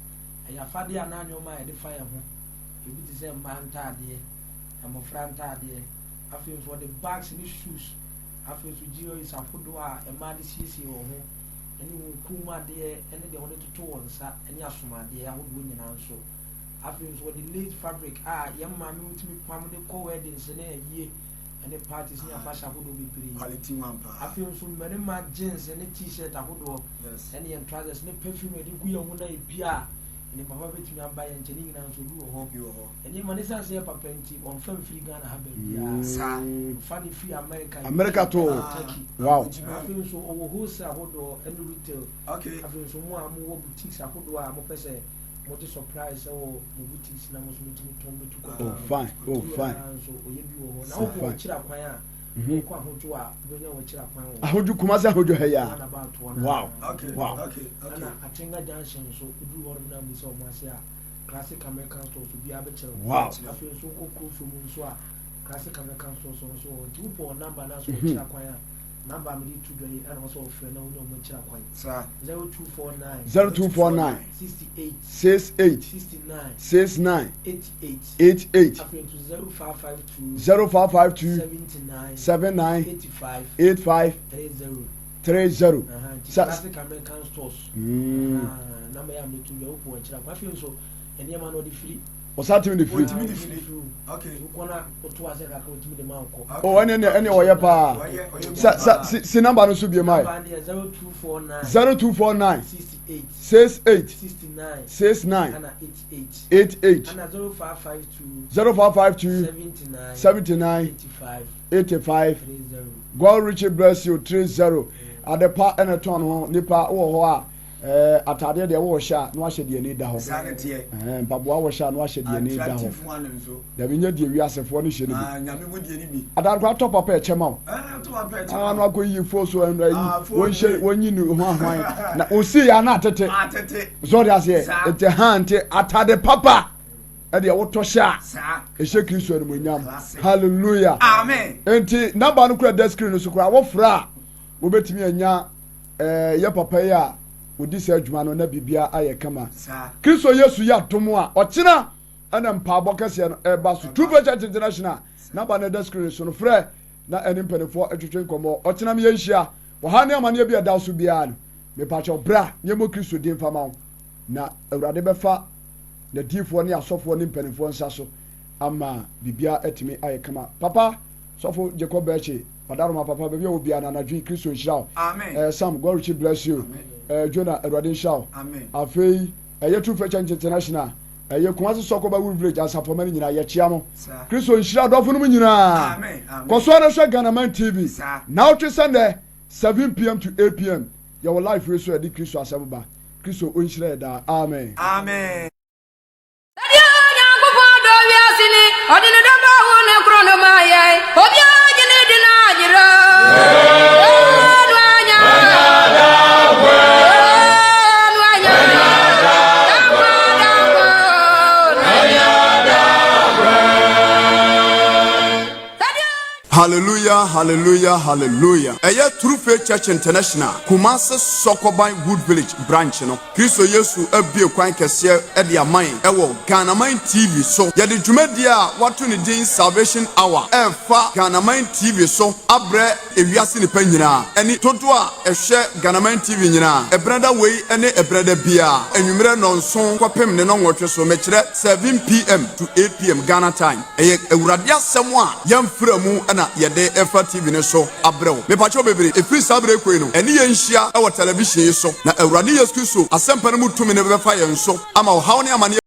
Ɛyɛ afadeɛ anaa nneɛma a yɛde fa yɛn ho. Ebi te sɛ mmaa ntaadeɛ, mmɔfra ntaadeɛ, afei nso wɔde bags ne shoes, afei nso jewelries ahodoɔ a mmaa de siesie wɔn ho, ne wɔn kɔn mu adeɛ ne deɛ wɔde toto wɔn nsa ne asomadeɛ ahodoɔ nyinaa nso. Afei nso wɔde lace fabric a yɛn maame tumi pam de kɔ weddings ne ayie ne parties ne afahyɛ ahodoɔ bebree. Quality one paa. Afei nso mmarima jeans ne t-shirt ahodoɔ ne yɛn trousers ne perfume a yɛde gu yɛn ho na epia a ne papa bɛtumi aba yɛn nkyɛn ne nyinaa nso obi wɔ hɔ. Obi wɔ hɔ. Nneɛma no esiane sɛ yɛ papa nti wɔmfa mfiri Ghana ha baabiara. Saa. Wɔfa no firi America, America to. Turkey. Wow. Afei nso ɔwɔ wholesale ahodoɔ ne retail. Okay. Afei nso mo a mowɔ boutiques ahodoɔ a mopɛ sɛ mogye surprise wɔ mo boutiques na mo nso motumi tɔn bɛtu kwan. Oh fine, oh fine. Nso ɔyɛ bi wɔ hɔ. Na wokɔ ɔkyerɛ akwan a, wokɔ ahodwo a, wobɛnya wɔkyerɛ akwan wɔ. Ahodwo Kumasi ahodwo ha yi a. Wow. Okay. Wow. Okay. Okay. Ɛna Atenga Junction nso, woduru hɔ nom na mbisa wɔn ase a, Classic American Stores obiara bɛkyerɛ wo. Wow. Afei nso wokɔ Kurofo mu nso a, Classic American Stores nso wɔ hɔ. Nti wopɛ wɔn number na so wɔkyerɛ akwan a, number a mede to dwa yi ɛna wɔsɛ wɔfrɛ na wone wɔn akyerɛ akwan. Saa. 0249 0249 68 68 69 69 88 88 Afei nso 0552 0552 79 79 85 85 30. 30. Aha, nti Sa Classic American Stores. Mm. Aha, number yɛ a mede to dwa wopɛ wɔn akyerɛ akwan. Afei nso nneɛma no ɔde firi. Ɔsan tumi de firi. Ɔtumi de firi. Okay. Wokɔ na woto ase kakra ɔtumi de ma wokɔ. Oh, ɛne ɛne ɛne ɔyɛ paa. Ɔyɛ ɔyɛ good Sa sa paa. si si number no so bie ma yɛ. Number no yɛ 0249 0249 68 68 69 69 ana 88 88 ana 0552 0552 79 79 85 85 30. God richly bless you 30 adepa ɛna tɔn ho nipa wɔ hɔ a ɛɛ ataadeɛ deɛ wɔhyɛ a na wahyɛ deɛ ani da hɔ Saa ne teɛ. ɛɛ mpaboa wɔhyɛ a na wahyɛ deɛ ani da hɔ Attractive one nso. dabi nyɛ deɛ wiasefoɔ no hyɛ no bi Ah, nyame mu deɛ ni bi. adarokora tɔ papa ɛkyɛ ma wo Eh, to papa ɛkyɛ aa ma na wo. wakɔ yi fo so ɛnna yi Ah, fo wɔnhyɛ nie. wɔnyi ne ho ahwan na osi yɛ ana atete Atete. so ɔde aseɛ Saa. nti ha nti atade papa ɛdeɛ wotɔ hyɛ a Saa. ɛhyɛ Kristo animuonyam Classic. hallelujah Amen. nti namba no kura da screen no so kura wofrɛ a wobɛtumi anya ɛɛ yɛ papa yi a ɔdi saa adwuma no na biribia ayɛ kama Saa. Kristo Yesu yɛ adom a ɔkyena ɛna mpaabɔ kɛseɛ no ɛba so True Faith Church International namba no ɛda screen so no frɛ na ɛne mpanimfoɔ atwetwe nkɔmmɔ ɔkyena me yɛnhyia ɔha ne amanneɛ bi a ɛda so biara no mepakyɛw bra ne ɛmmɔ Kristo din fa ma wo na Awurade bɛfa n'adiyifoɔ ne asɔfoɔ ne mpanimfoɔ nsa so ama biribiara atumi ayɛ kama papa sɔfo Jacob Bɛkye Ɔdaroma papa baabi a wɔ biara no anadwo yi Kristo nhyira wo. Amen. Eh, Sam, God richly bless you. Amen. Eh, Jonah, Awurade nhyira wo. Amen. Afei, ɛyɛ True Faith Church International, ɛyɛ Kumasi Sɔkɔba Wood Village asafo ma no nyinaa yɛkyea mo. Saa. Kristo nhyira adɔfo no mu nyinaa. Amen. Amen. Kɔ so ara hwɛ Ghanaman TV. Saa. Naawɔtwe sɛ nnɛ, 7 pm to 8 pm, yɛwɔ live wei so a yɛde Kristo asɛm ba. Kristo ɔnhyira yɛ daa. Amen. Amen. Sɛdeɛ Onyankopɔn dɔ wiase ni, ɔde ne dɔba wo ne korɔ no maa yɛn. Obiara gye ne di na anyera. Hallelujah, hallelujah, hallelujah. Ɛyɛ True Faith Church International, Kumasi Sɔkɔban Wood Village branch no. Kristo Yesu abue kwan kɛseɛ de ama yɛn ɛwɔ Ghanaman TV so. Yɛde dwumadie a wɔato ne din Salvation Hour ɛrefa Ghanaman TV so abrɛ ewiase nipa nyinaa ɛne dodoɔ a ɛhwɛ Ghanaman TV nyinaa. Ɛbrɛda wei ne ɛbrɛda biara, anwummerɛ 7 kɔpem ne 8 so, mekyerɛ 7 p.m. to 8 p.m. Ghana time. Ɛyɛ Awurade asɛm a yɛmfra mu ɛna yɛde ɛfa TV no so abrɛ wo. Mepakyɛw bebree, ɛfiri saa berɛ koi no, ɛne yɛn nhyia ɛwɔ television yi so na Awurade Yesu Kristo asɛmpa no mu tumi no bɛfa yɛn so ama ɔhaw ne amanneɛ.